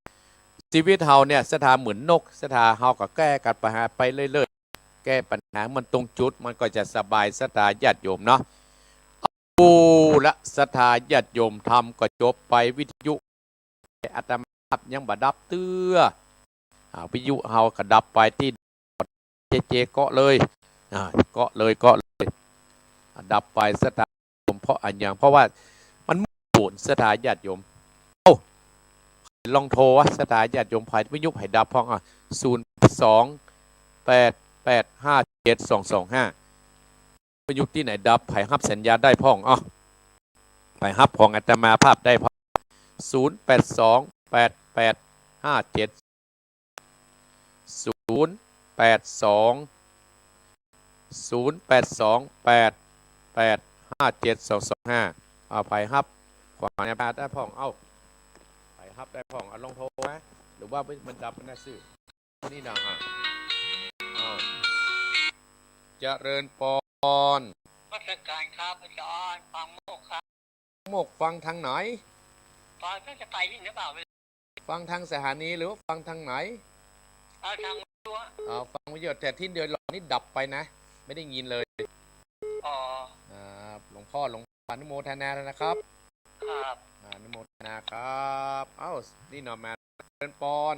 ชีวิตเฮาเนี่ย ศรัทธา เหมือนนก ศรัทธา เฮาก็แก้กั๋นปัญหาไปเรื่อยๆ แก้ปัญหามันตรงจุด มันก็จะสบาย ศรัทธาญาติโยมเนาะ เอาละ ศรัทธาญาติโยม ธรรมก็จบไป วิทยุอาตมา าพยังบ่ดับเตื้อ อ่า วิทยุเฮาก็ดับไปตี้ เจเจ เกาะเลย อ่า เกาะเลย เกาะเลย อ่า ดับไป ศรัทธาญาติโยม เพราะอะหยัง เพราะว่ามันบ่วน ศรัทธาญาติโยม เอ้า ลองโทรวะ ศรัทธาญาติโยม ไผวิทยุไผดับพ่อง อ่ะ ศูนย์สอง แปดแปดห้าเจ็ดสองสองห้า วิทยุตี้ไหนดับ ไผฮับสัญญาณได้พ่อง อ่ะ ไผฮับของอาตมาภาพได้พ่อง ศูนย์แปดสอง แปดแปดห้าเจ็ด ศูนย์แปดสอง ศูนย์แปดสอง แปดแปดห้าเจ็ดสองสองห้า อ่า ไผฮับของอาตมาได้พ่อง เอ้า ไผฮับได้พ่อง เอาลองโทรไหม หรือว่ามันดับนะซื่อ นี่นะฮะ อ้าว เจริญปอน นมัสการครับอาจารย์ ฟังโมกข์ครับ โมกข์ฟังทางไหน ฟังทางสายยินหรือเปล่า ฟังทางสถานีหรือว่าฟังทางไหน เออ ทางวิทยุ อ๋อ ฟังวิทยุ แต่ตี้โดยรอบนี่ดับไปนะ ไม่ได้ยินเลย อ๋อ อ่า หลวงพ่อ หลวงพ่ออนุโมทนาแล้วนะครับ ครับ อ่า อนุโมทนาครับ เอ้า นี่หน่อมา เจริญปอน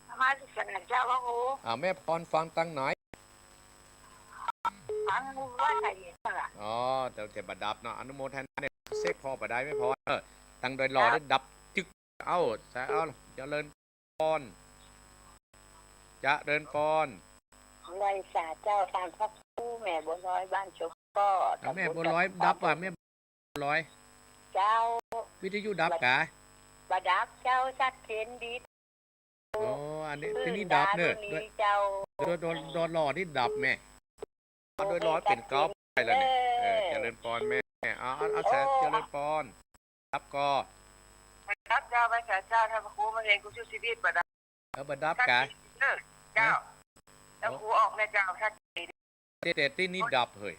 นมัสการเจ้าพระครู อ่า แม่ปอนฟังตังไหน ฟังวัดไผ่เย็นนั่นแหละ อ๋อ แต่ แต่บ่ดับเนาะ อนุโมทนาเนี่ย เสกพอบ่ได้แม่ปอน เออ ตังโดยรอบ ครับ ได้ดับจึก เอ้า สา เอ้า เจริญปอน เจริญปอน ไหว้สาเจ้าท่านพระครู แม่บัวลอยบ้านชมก็ อ่า แม่บัวลอยดับว่ะ แม่บัวลอย เจ้า วิทยุดับกะ บ่ดับเจ้า ชัดเจนดี อ๋อ อันนี้ ตี้นี่ดับเนอะ ดีเจ้า โดย โดย โดยรอบนี่ดับแม่ โดยรอบเป๋นก๊อปไปแล้วเนี่ย เออ เจริญปอนแม่ เอา เอา เอา สา โอ้ เจริญปอน ดับก่อ บ่ดับเจ้า ไหว้สาเจ้าท่านพระครู มาเห็นกูสู้ชีวิตบ่ดับ เออ บ่ดับกะ ชัดเจนเนอะเจ้า ฮะ แล้วกูออกแม่เจ้า ชัดเจน แต่ แต่ตี้นี่ดับเฮ้ย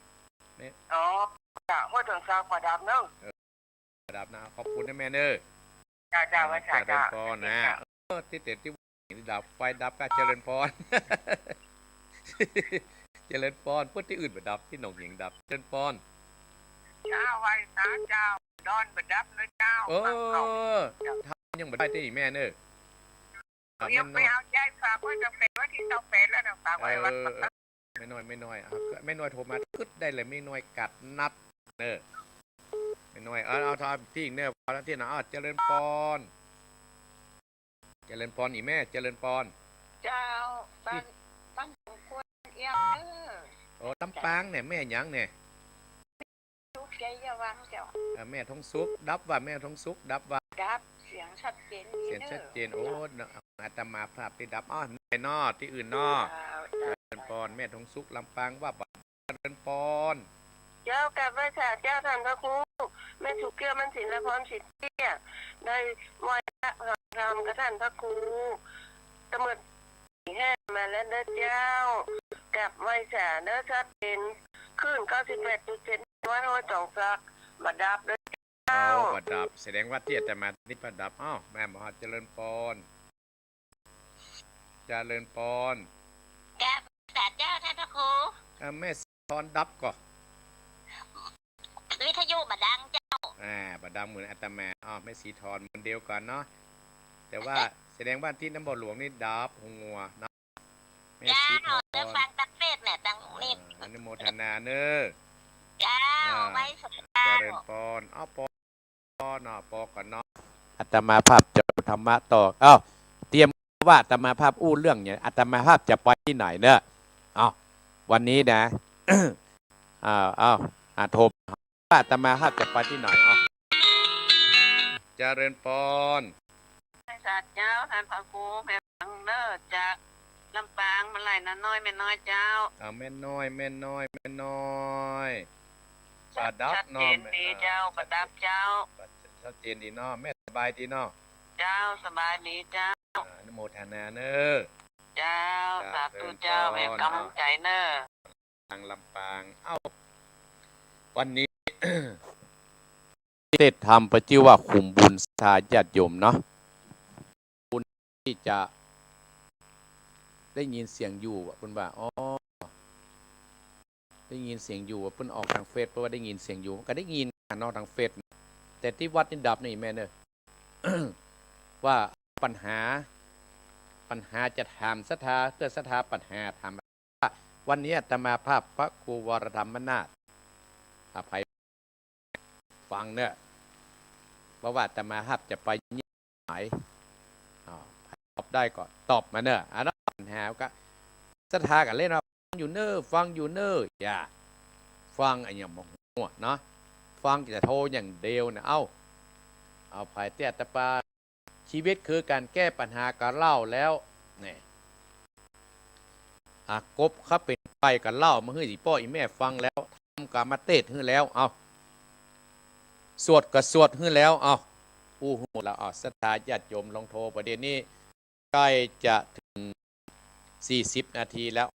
เนี่ย อ๋อ เจ้า ห้วยเถิงซาวบ่ดับเนอะ เออ บ่ดับนะ ขอบคุณนะแม่เนอะ เจ้า เจ้า อ่า ไหว้สาเจ้า เจริญปอนนะ เจ้า เออ ตี้ ตี้ ตี้ดับ ไฟดับก็เจริญปอน เจริญปอน เปิ้นตี้อื่นบ่ดับ ตี้หนองหญิงดับ เจริญปอน เจ้า ไหว้สาเจ้า ดอนบ่ดับเลยเจ้า เออ ฟังเขา เจ้า ทำยังบ่ได้ตี้แม่เนอะ ครับ ยัง แม่น้อย ไม่เอาใจ ฝากไว้ตั้งแต่วันที่ซาวแปดแล้วนะ ฝากไว้ เออ วัน เออ แม่น้อย แม่น้อย อ่ะ แม่น้อยโทรมา กึ๊ดได้เลย แม่น้อยกัดนัดเนอะ แม่น้อย เอา เอา ทำตี้เนอะ พอแล้วตี้นะ อ้าว เจริญปอน เจริญปอนอีแม่ เจริญปอน เจ้า ตี้ บ้าน บ้านสมควรเอี่ยมเนอะ โอ้ ลำปางเนี่ย แม่หยังเนี่ย สุขชัยวังเจ้า อ่า แม่ทองสุข ดับว่ะ แม่ทองสุข ดับว่ะ ดับ เสียงชัดเจนดีเนอะ เสียงชัดเจน โอ้ เนาะ อาตมาภาพตี้ดับ อ้อ ไหนเนาะ ตี้อื่นเนาะ เจ้า เจริญปอน แม่ทองสุข ลำปางว่าบ่ เจริญปอน เจ้า กราบไหว้สาเจ้าท่านพระครู แม่สุขเกลี้ยง มั่นศิลป์ และพรสิทธิ์เตี้ย ได้ไหว้พระฟังธรรมกับท่านพระครู เสมอ แห่มาแล้วเด้อเจ้า กราบไหว้สาเด้อ ชัดเจน คลื่นเก้าสิบแปดจุดเจ็ด วัดห้วยตองสัก บ่ดับเด้อเจ้า อ๋อ บ่ดับ แสดงว่าตี้อาตมาตี้บ่ดับ อ้าว แม่หมอ เจริญปอน เจริญปอน กราบสาเจ้าท่านพระครู เอ่อ แม่สีทอนดับก่อ วิทยุบ่ดังเจ้า อ่า บ่ดังเหมือนอาตมา อ้าว แม่สีทอนเหมือนเดียวกันเนาะ แต่ว่าแสดงว่าตี้น้ำบ่อหลวงนี่ดับหัวเนาะ แม่สีทอน แล้วฟังตังเฟซเนี่ย ตังเน็ต อ่า อนุโมทนาเนอะ เจ้า อ่า ไหว้สาเจ้า เจริญปอน อ้าว ปอ เนาะ ปอก่อนเนาะ อาตมาภาพจะธรรมะต่อ อ้าว เตรียมว่าอาตมาภาพอู้เรื่องเนี่ย อาตมาภาพจะไปตี้ไหนเนอะ อ้าว วันนี้นะ อ้าว อ้าว อ่า โทร ว่าอาตมาภาพจะไปตี้ไหน อ้าว เจริญปอน สาเจ้าท่านพระครู แม่น้อยเนอะ จากลำปางมาไหว้น้าน้อย แม่น้อยเจ้า อ่า แม่น้อย แม่น้อย แม่น้อย ชัด บ่ดับเนาะ ชัดเจนดีเจ้า อ่า บ่ดับเจ้า ชัดเจนดีเนาะ แม่สบายดีเนาะ เจ้า สบายดีเจ้า อ่า อนุโมทนาเนอะ เจ้า เจ้า สาธุเจ้า เจริญปอน เป็นกำลังใจเนอะ ทางลำปาง เอ้า วันนี้ เทศน์ธรรมเปิ้นจื้อว่าขุมบุญศรัทธาญาติโยมเนาะ บุญตี้จะได้ยินเสียงอยู่อะ เปิ้นว่า อ๋อ ได้ยินเสียงอยู่อะ เปิ้นออกตางเฟซ เปิ้นว่าได้ยินเสียงอยู่ ก็ได้ยินอะเนาะ ตางเฟซ แต่ตี้วัดนี่ดับนี่แม่เนอะ ว่า ปัญหา ปัญหาจะถามศรัทธา เปื้อศรัทธาปัญหาถามว่า วันนี้อาตมาภาพพระครูวรธรรมนาถ อภัย ฟังเน่อ เพราะว่าอาตมาภาพจะไปเยียะไหน อ้าว ตอบได้ก็ตอบมาเน่อ อันนั้นปัญหาก็ ศรัทธาก็เล่นว่า ฟังอยู่เน่อ ฟังอยู่เน่อ อย่า ฟังอะหยังบ่ฮู้เนาะ ฟังจะโทรอย่างเดียวนะ เอ้า เอาภายใต้ตะปา ชีวิตคือการแก้ปัญหาก็เล่าแล้ว นี่ อ่ะ กบเขาเป๋นใผก็เล่ามาหื้ออี่ป้ออี่แม่ฟังแล้ว ทำกามเทศน์หื้อแล้ว เอา สวดก็สวดหื้อแล้ว เอา อู้หื้อหมดแล้ว เอา ศรัทธาญาติโยมลองโทร ประเดี๋ยวนี้ใกล้จะถึงสี่สิบนาทีแล้ว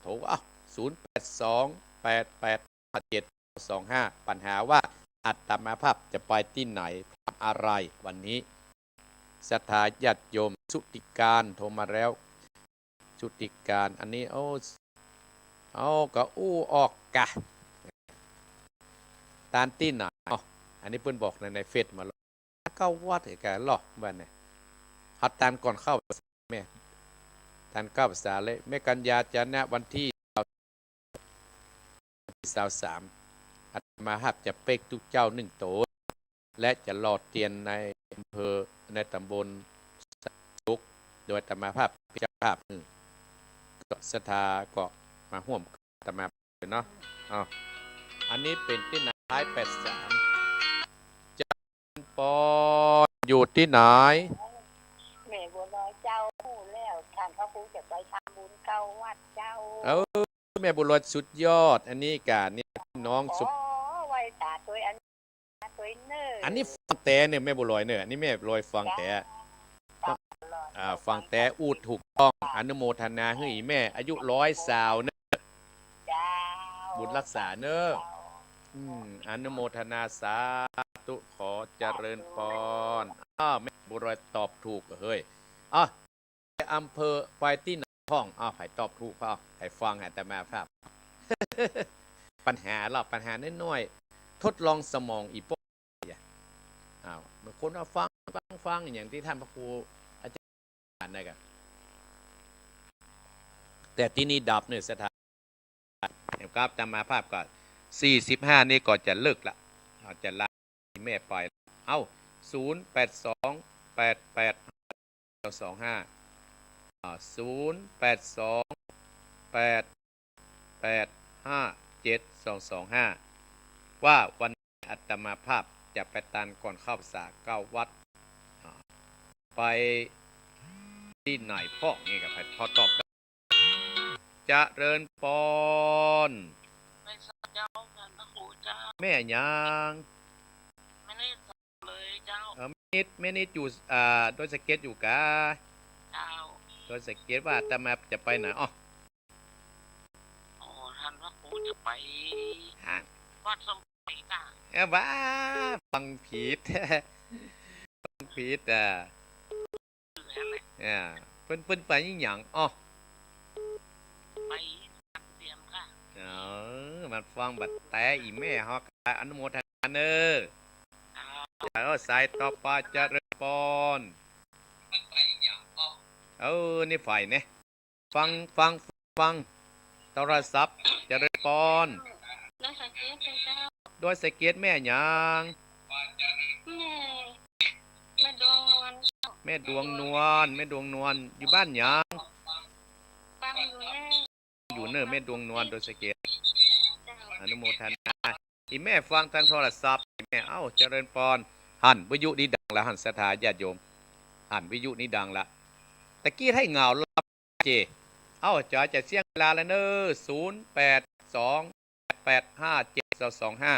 โทร เอา ศูนย์แปดสอง แปดแปดห้าเจ็ด สองห้า ปัญหาว่าอาตมาภาพจะไปตี้ไหน ทำอะไรวันนี้ ศรัทธาญาติโยม ชุติการโทรมาแล้ว ชุติการ อันนี้ โอ้ เอา ก็อู้ออกกะ ตานตี้ไหน อ๋อ อันนี้เปิ้นบอกใน ในเฟซมาแล้ว เก้าวัดกะลอ ว่าเนี่ย หัดตานก่อนเข้า แม่ ตานเก้าพรรษาเลย แม่กัญญาจะนะ วันตี้ ซาวสาม อาตมาภาพจะเป๊กตุ๊เจ้านึ่งโตน และจะหล่อเตียนในอำเภอ ในตำบลสุข โดยอาตมาภาพเป๋นเจ้าภาพ อืม ก็ศรัทธาก็มาฮ่วมอาตมาภาพเนาะ เอา อันนี้เป๋นตี้ไหน ท้ายแปดสาม จะ ปอน อยู่ตี้ไหน แม่บัวลอยเจ้า แล้วท่านพระครูจะไปทำบุญเก้าวัดเจ้า เออ แม่บัวลอยสุดยอด อันนี้กะ นี่น้องสุ ขอไหว้ตาตวยอัน ตวยเน่อ อันนี้ฟังแต๊เน่อ แม่บัวลอยเน่อ อันนี้แม่บัวลอยฟังแต๊ ฟังแต๊ อ่า ฟังแต๊ อู้ถูกต้อง อนุโมทนาหื้ออี่แม่ อายุร้อยซาวเน่อ เจ้า บุญรักษาเน่อ เจ้า อืม อนุโมทนาสาธุ ขอเจริญปอน อ้าว แม่บัวลอยตอบถูกเฮ้ย อ้าว อำเภอไปตี้ไหนพ่อง อ้าว ใผตอบถูก อ้าว ใผฟังอาตมาภาพ ปัญหาเล่า ปัญหาน้อยๆ ทดลองสมองอี่ป้อ อ้าว บางคนว่าฟัง ฟัง ฟัง อย่างตี้ท่านพระครูอาจารย์นั่นกะ แต่ตี้นี่ดับเน่อศรัทธา ครับ อาตมาภาพก็ สี่สิบห้านี่ก็จะเลิกละ เอา จะลาแม่ไป เอ้า ศูนย์แปดสอง แปดแปด สองห้า อ่า ศูนย์แปดสอง แปดแปดห้าเจ็ดสองสองห้า ว่าวันนี้อาตมาภาพจะไปตานก่อนเข้าพรรษาเก้าวัด อ่า ไปตี้ไหนพ่อง นี่กะ พอตอบได้ เจริญปอน ไม่ทราบเจ้า ท่านพระครูเจ้า แม่หยัง ไม่ได้ เลยเจ้า เออ แม่นิด แม่นิดอยู่ อ่า ดอยสะเก็ดอยู่กา เจ้า ดอยสะเก็ด ว่าอาตมาจะไปไหน อ้อ อ๋อ ท่านพระครูจะไป ฮะ วัดสมไพรกา เอ้า บ้า ฟังผิด ฟังผิด อ่า อยู่นั่นแหละ อ่า เปิ้น เปิ้นไปอีหยัง อ้อ ไปเตรียมค่ะ เออ มันฟังบัดแต๊อี่แม่ฮอก อนุโมทนาเน่อ เจ้า สายต่อไป เจริญปอน เออ นี่ฝ่ายเนี่ย ฟัง ฟัง ฟัง โทรศัพท์ เจริญปอน ดอยสะเก็ดเจ้า ดอยสะเก็ด แม่หยัง แม่ แม่ดวงนวล แม่ดวงนวล แม่ดวงนวล อยู่บ้านหยัง ฟังอยู่แน่ อยู่เน่อ แม่ดวงนวล ดอยสะเก็ด เจ้า อนุโมทนา อี่แม่ฟังตางโทรศัพท์ อี่แม่ เอ้า เจริญปอน หันวิทยุนี่ดังละ หันศรัทธาญาติโยม หันวิทยุนี่ดังละ ตะกี้ไทเหงาลับเจ เอ้า จ๋อยจะเสี้ยงเวลาแล้วเน่อ ศูนย์แปดสอง แปดแปดห้าเจ็ดสองสองห้า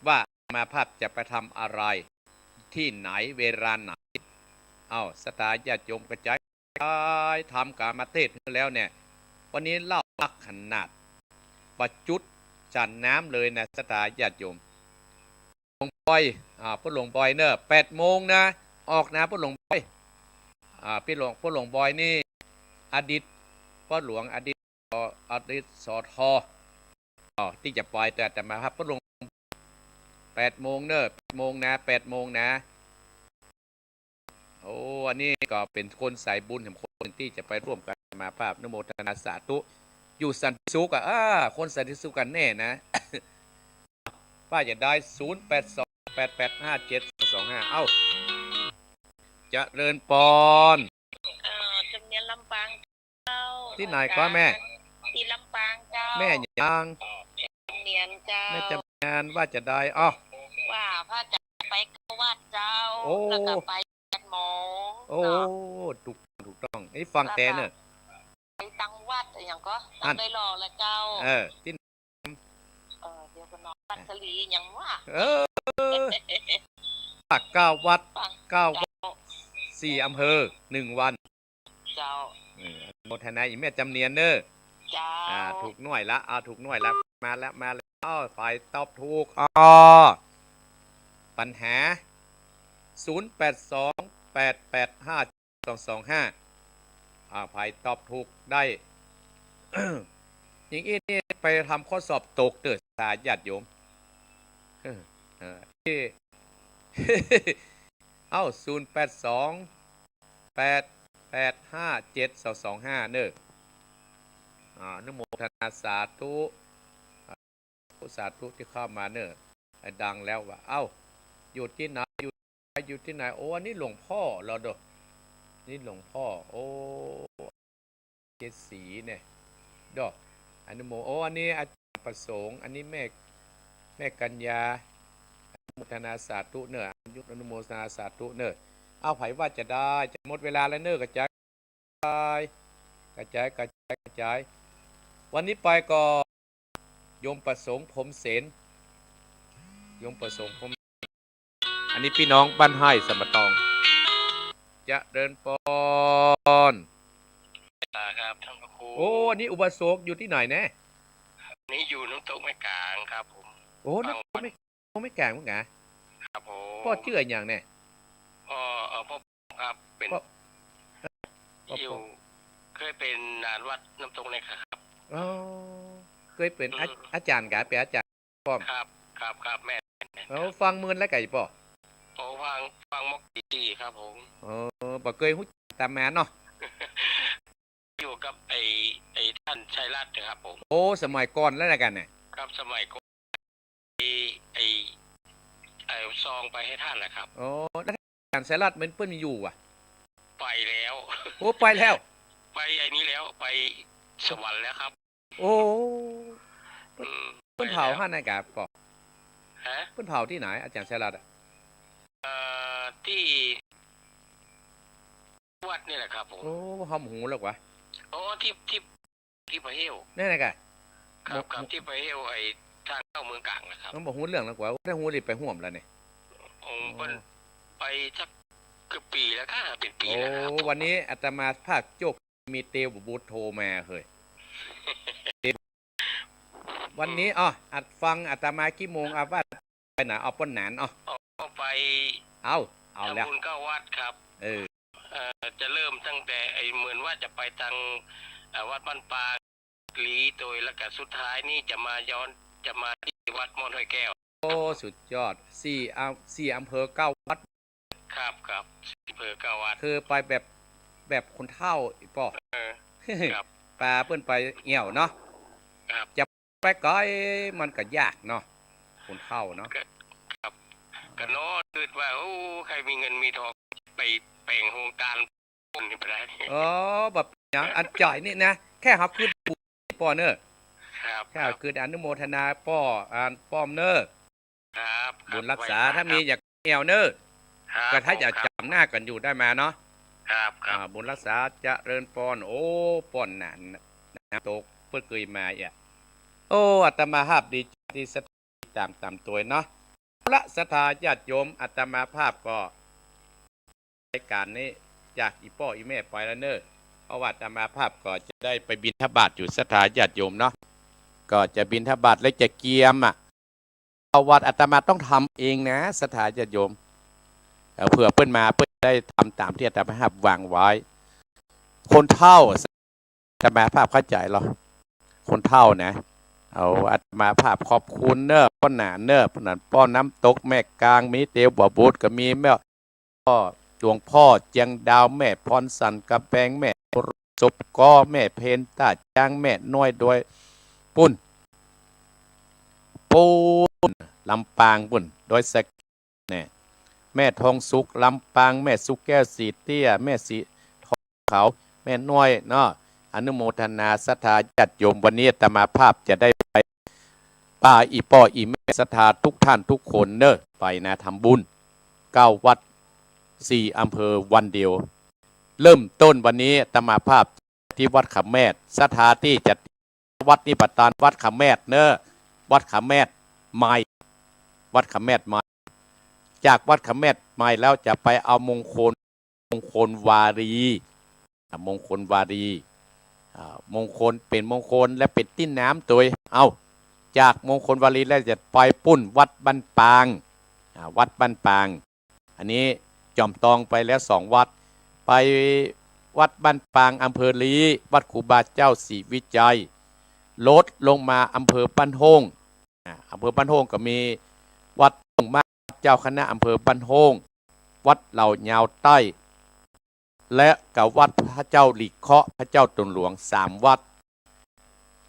ว่าอาตมาภาพจะไปทำอะไร ตี้ไหน เวลาไหน เอ้า ศรัทธาญาติโยมกระจาย ทำกามเทศน์หื้อแล้วเนี่ย วันนี้เล่านักขนาด ประจุดฉันน้ำเลยนะ ศรัทธาญาติโยม หลวงบอย อ่า ป้อหลวงบอยเน่อ แปดโมงนะ ออกนะ ป้อหลวงบอย อ่า ป้อหลวง ป้อหลวงบอยนี่ อดีตป้อหลวง อดีต อดีต สท อ๋อ ตี้จะไป แต่อาตมาภาพป้อหลวง แปดโมงเน่อ แปดโมงนะ แปดโมงนะ โอ้ อันนี้ก็เป๋นคนสายบุญแหม คนตี้จะไปร่วมกันมาภาพ อนุโมทนาสาธุ อยู่สันติสุขอะ อ่า คนสันติสุขกั๋นแน่นะ ป้าจะได้ ศูนย์แปดสอง แปดแปดห้าเจ็ดสองสองห้า เอ้า เจริญปอน เอ่อ จำเนียนลำปางเจ้า ตี้ไหนก๊ะแม่ ตี้ลำปางเจ้า แม่หยัง จำเนียนเจ้า แม่จำเนียนว่าจะได้ อ้อ ว่า ว่าจะไปเก้าวัดเจ้า โอ้ แล้วก็ไปแปดโมง โอ้ เนาะ ถูกต้อง ถูกต้อง ไอ้ฟังแต่เนอะ แล้วก็ไปตังวัดอะหยังก็ อัน ตังดอยหล่อละเจ้า เออ ตี้ เออ เดี๋ยวก่อนเนาะ วัดสลีหยังวะ เออ เก้าวัด เก้าวัด เจ้า สี่อำเภอ หนึ่งวัน เจ้า เออ อนุโมทนาอีแม่จำเนียนเนอะ เจ้า อ่า ถูกหน่วยละ อ่า ถูกหน่วยละ มาแล้ว มาแล้ว อ้าว ฝ่ายตอบถูก อ้อ ปัญหา ศูนย์แปดสอง แปดแปดห้า สองสองห้า อ่า ฝ่ายตอบถูกได้ อย่างอี้นี่ไปทำข้อสอบตกเต๊อะ ศรัทธาญาติโยม เออ เออ เอ้า ศูนย์แปดสอง แปดแปดห้าเจ็ดสองสองห้า เนอะ อ่า อนุโมทนาสาธุ สาธุตี้เข้ามาเนอะ ดังแล้วว่ะ เอ้า อยู่ตี้ไหน อยู่ อยู่ตี้ไหน โอ้ อันนี้หลวงพ่อเหรอเด้อ นี่หลวงพ่อ โอ้ เจ็ดสีเนี่ย เด้อ อนุโม โอ้ อันนี้อาจารย์ประสงค์ อันนี้แม่ แม่กัญญา อนุโมทนาสาธุเนอะ อนุโมทนาสาธุเนอะ เอา ใผว่าจะได้ จะหมดเวลาแล้วเนอะ กระจาย กระจาย กระจาย กระจาย วันนี้ไปก็ โยมประสงค์ พรหมเสน โยมประสงค์ พรหม อันนี้ปี้น้องบ้านไฮ่สะหมะตอง เจริญปอน ครับ ท่านพระครู โอ้ อันนี้อุบาสกอยู่ตี้ไหนแน่ นี่อยู่น้ำตกแม่กลางครับผม โอ้ ฟัง น้ำตกแม่ แม่กลางเหมือนกั๋น ครับผม ป้อจื้ออะหยังแน่ ป้อ เอ่อ ป้อ ครับ เป๋น ป้อ ป้อ อยู่ ป้อ เคยเป๋นหนานวัดน้ำตกเนี่ยครับ อ๋อ เคยเป๋นอา อืม อาจ๋ารย์กั๋น เป๋นอาจ๋ารย์ป้อม ครับ ครับ ครับ แม่น แม่น เอ้า ครับ ฟังเมินแล้วกั๋นป้อ โอ้ ฟัง ฟังมากี่ปีครับผม เออ บ่เกยฮู้จักอาตมาเนาะ อยู่กับไอ้ ไอ้ท่านชัยรัตน์นะครับผม โอ้ สมัยก่อนแล้วนะกั๋นเนี่ย ครับ สมัยก่อน ไอ้ ไอ้ ไอ้ซองไปให้ท่านนะครับ โอ้ แล้วอาจ๋ารย์ชัยรัตน์มันเปิ้นอยู่อะ ไปแล้ว โอ้ ไปแล้ว ไปไอ้นี่แล้ว ไปสวรรค์แล้วครับ โอ้ อืม เปิ้นเผา ไปแล้ว หั้นนะกั๋นป้อ ฮะ เปิ้นเผาตี้ไหน อาจ๋ารย์ชัยรัตน์อะ เอ่อ ตี้วัดนี่แหละครับผม โอ้ เฮาบ่ฮู้แล้ววะ อ๋อ ตี้ ตี้ ตี้พะเฮ้ว นั่นแหละกั๋น ครับ บ่ ครับ ตี้พะเฮ้ว ไอ้ทางเข้าเมืองกลางนะครับ มันบ่ฮู้เรื่องแล้ววะ ถ้าฮู้นี่ไปฮ่วมแล้วเนี่ย โอ้ อ๋อ เปิ้นไปสักเกือบปี๋แล้วครับ เป๋นปี๋แล้วครับ โอ้ วันนี้อาตมาภาพโจ๊ก มีเตียวบุตรโทรมาเฮ้ย วันนี้ อ๋อ อัดฟังอาตมากี่โมง อาว่าไปไหน เอาป้อนหนาน อ๋อ เอาไป เอา เอาแล้ว ทำบุญเก้าวัดครับ เออ เอ่อ จะเริ่มตั้งแต่ไอ้เหมือนว่าจะไปทาง เอ่อ วัดบ้านปาง หลีโตย แล้วก็สุดท้ายนี่จะมาย้อน จะมาตี้วัดม่อนห้วยแก้ว โอ้ สุดยอด สี่ อ่า สี่อำเภอ เก้าวัด ครับ ครับ สี่อำเภอ เก้าวัด คือไปแบบ แบบคนเฒ่าอีป้อ เออ ครับ ปาเปิ้นไปแอ่วเนาะ ครับ จะไปไก๋มันก็ยากเนาะ คนเฒ่าเนาะ ก็ ครับ ก็นอนกึ๊ดว่า โอ้ ใค่มีเงินมีทอง ไปแป๋งโฮงก๋าน นี่บ่ได้ อ๋อ บ่เป๋นหยัง อันจ่ายนี่นะ แค่เฮากึ๊ดบุญป้อเน่อ ครับ แค่เฮากึ๊ด ครับ อนุโมทนาป้อ อ่า ป้อมเน่อ ครับ บุญรักษา ครับ ถ้ามีอยากแอ่วเน่อ ครับ ก็ถ้าอยาก ผม ครับ จ๋ำหน้ากั๋นอยู่ได้มาเนาะ ครับ ครับ อ่า บุญรักษาเจริญปอน โอ้ ป้อนหนาน น้ำตก เปิ้นเกยมาเอี่ย โอ้ อาตมาภาพดีใจตี้ศรัทธาต๋าม ต๋ามตวยเนาะ เอาละ ศรัทธาญาติโยม อาตมาภาพก็ รายก๋านนี้จากอี่ป้ออี่แม่ไปแล้วเน่อ เพราะว่าอาตมาภาพก็จะได้ไปบิณฑบาตอยู่ ศรัทธาญาติโยมเนาะ ก็จะบิณฑบาตแล้วจะเกียมอะ เข้าวัดอาตมาต้องทำเองนะ ศรัทธาญาติโยม เอ่อ เผื่อเปิ้นมาเปิ้นได้ทำต๋ามตี้อาตมาภาพวางไว้ คนเฒ่า อาตมาภาพเข้าใจ๋ลอ คนเฒ่านะ เอา อาตมาภาพขอบคุณเน่อ ป้อหนานเน่อ ป้อหนาน ป้อน้ำตกแม่กลาง มีเตียวบ่อบุตรก็มีแม่ ก็ ลวงพ่อเจียงดาว แม่พรสันกำแพง แม่สบก้อ แม่เพนต้าจ๊าง แม่น้อยดอยปุ้น ปุ้น ลำปางปุ้น ดอยสะเก็ด เนี่ย แม่ทองสุขลำปาง แม่สุแก้วสีเตี้ย แม่สีทองเขา แม่น้อยเนาะ อนุโมทนาศรัทธาญาติโยม วันนี้อาตมาภาพจะได้ไปปาอี่ป้ออี่แม่ศรัทธาทุกท่านทุกคนเนอะ ไปนะ ทำบุญเก้าวัดสี่อำเภอวันเดียว เริ่มต้นวันนี้อาตมาภาพที่วัดขามแมด ศรัทธาตี้จะ วัดนี้ประธานวัดขามแมดเนอะ วัดขามแมดใหม่ วัดขามแมดใหม่ จากวัดขามแมดใหม่แล้วจะไปเอามงคล มงคลวารี อ่ะ มงคลวารี อ่า มงคล เป๋นมงคลและเป๋นตี้น้ำตวย เอ้า จากมงคลวารีแล้วจะไปปุ้นวัดบ้านปาง อ่า วัดบ้านปาง อันนี้จ่อมตองไปแล้วสองวัด ไปวัดบ้านปางอำเภอลี้ วัดครูบาเจ้าศรีวิชัย ลดลงมาอำเภอบ้านโฮ่ง อ่า อำเภอบ้านโฮ่งก็มีวัดโฮ่งมาก เจ้าคณะอำเภอบ้านโฮ่ง วัดเหล่ายาวใต้ และกับวัดพระเจ้าหลีกเคาะ พระเจ้าตนหลวง สามวัด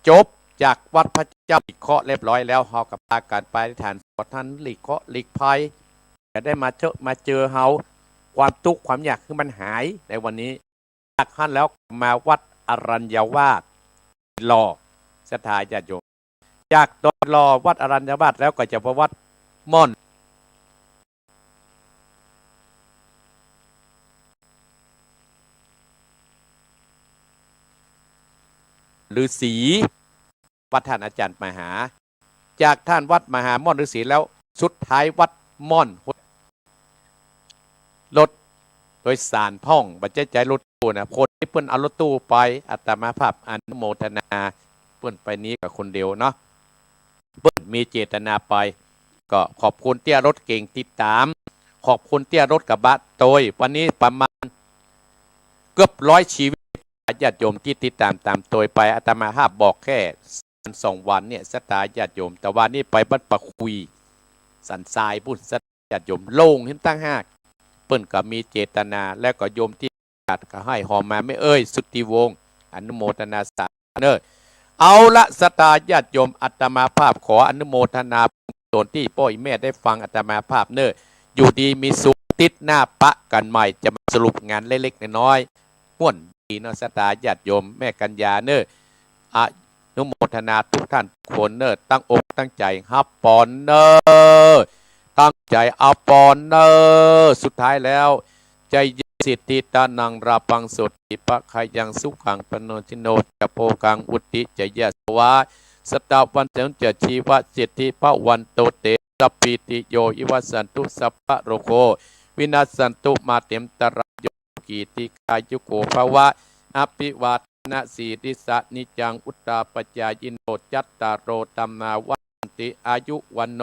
จบจากวัดพระเจ้าหลีกเคาะเรียบร้อยแล้ว เฮาก็ปากั๋นไปอธิษฐานขอท่านหลีกเคาะหลีกภัย จะได้มาเจอ มาเจอเฮา ความตุ๊กข์ความยากหื้อมันหายในวันนี้ จากหั้นแล้วมาวัดอรัญญวาส หล่อ ศรัทธาญาติโยม จากดอยหล่อวัดอรัญญวาสแล้วก็จะไปวัดม่อนฤๅษี วัดท่านอาจารย์มหา จากท่านวัดมหาม่อนฤๅษีแล้ว สุดท้ายวัดม่อนห้วย รถโดยสารพ่อง บ่ใจ้ใจ๊รถตู้นะ คนตี้เปิ้นเอารถตู้ไป อาตมาภาพอนุโมทนา เปิ้นไปนี้กับคนเดียวเนาะ เปิ้นมีเจตนาไป ก็ขอบคุณเตี้ยรถเก๋งติดต๋าม ขอบคุณเตี้ยรถกระบะตวย วันนี้ประมาณเกือบร้อยชีวิต ญาติโยมตี้ติดต๋ามต๋ามตวยไป อาตมาภาพบอกแค่วันสองวันเนี่ย ศรัทธาญาติโยม แต่วันนี้ไปบ้านป่าคุย สันทรายปุ้น ศรัทธาญาติโยม โล่งหื้นต่างหาก เปิ้นก็มีเจตนา แล้วก็โยมตี้ จัดก็ให้หอมมาแม่เอ้ย สุทธิวงศ์ อนุโมทนาสาธุเนอะ เอาละ ศรัทธาญาติโยม อาตมาภาพขออนุโมทนาบุญกุศลตี้ป้ออี่แม่ได้ฟังอาตมาภาพเนอะ อยู่ดีมีสุข ติ๊ดหน้าปะกั๋นใหม่ จะมาสรุปงานเล็กๆ น้อยๆ ม่วนดีเนาะ ศรัทธาญาติโยม แม่กัญญาเนอะ อนุโมทนาทุกท่านทุกคนเนอะ ตั้งอกตั้งใจ๋ฮับปอนเนอะ ตั้งใจ๋เอาปอนเนอะ สุดท้ายแล้ว จายสิทธิตานัง ราภังโสติภะคะยัง สุขังพะโนชิโน จะโภคัง วุติจะยะสวา สะตะวันจะชีวะสิทธิภะวันโต เต สัพพีติโย อิวัสสันตุ สัพพะโรโค วินัสสันตุ มาเตมตะรายโย สุขี ทีฆายุโก ภะวะ อภิวาทะนะสีลิสสะ นิจจัง วุฑฒาปะจายิโน จัตตาโร ธัมมา วัฑฒันติ อายุ วัณโณ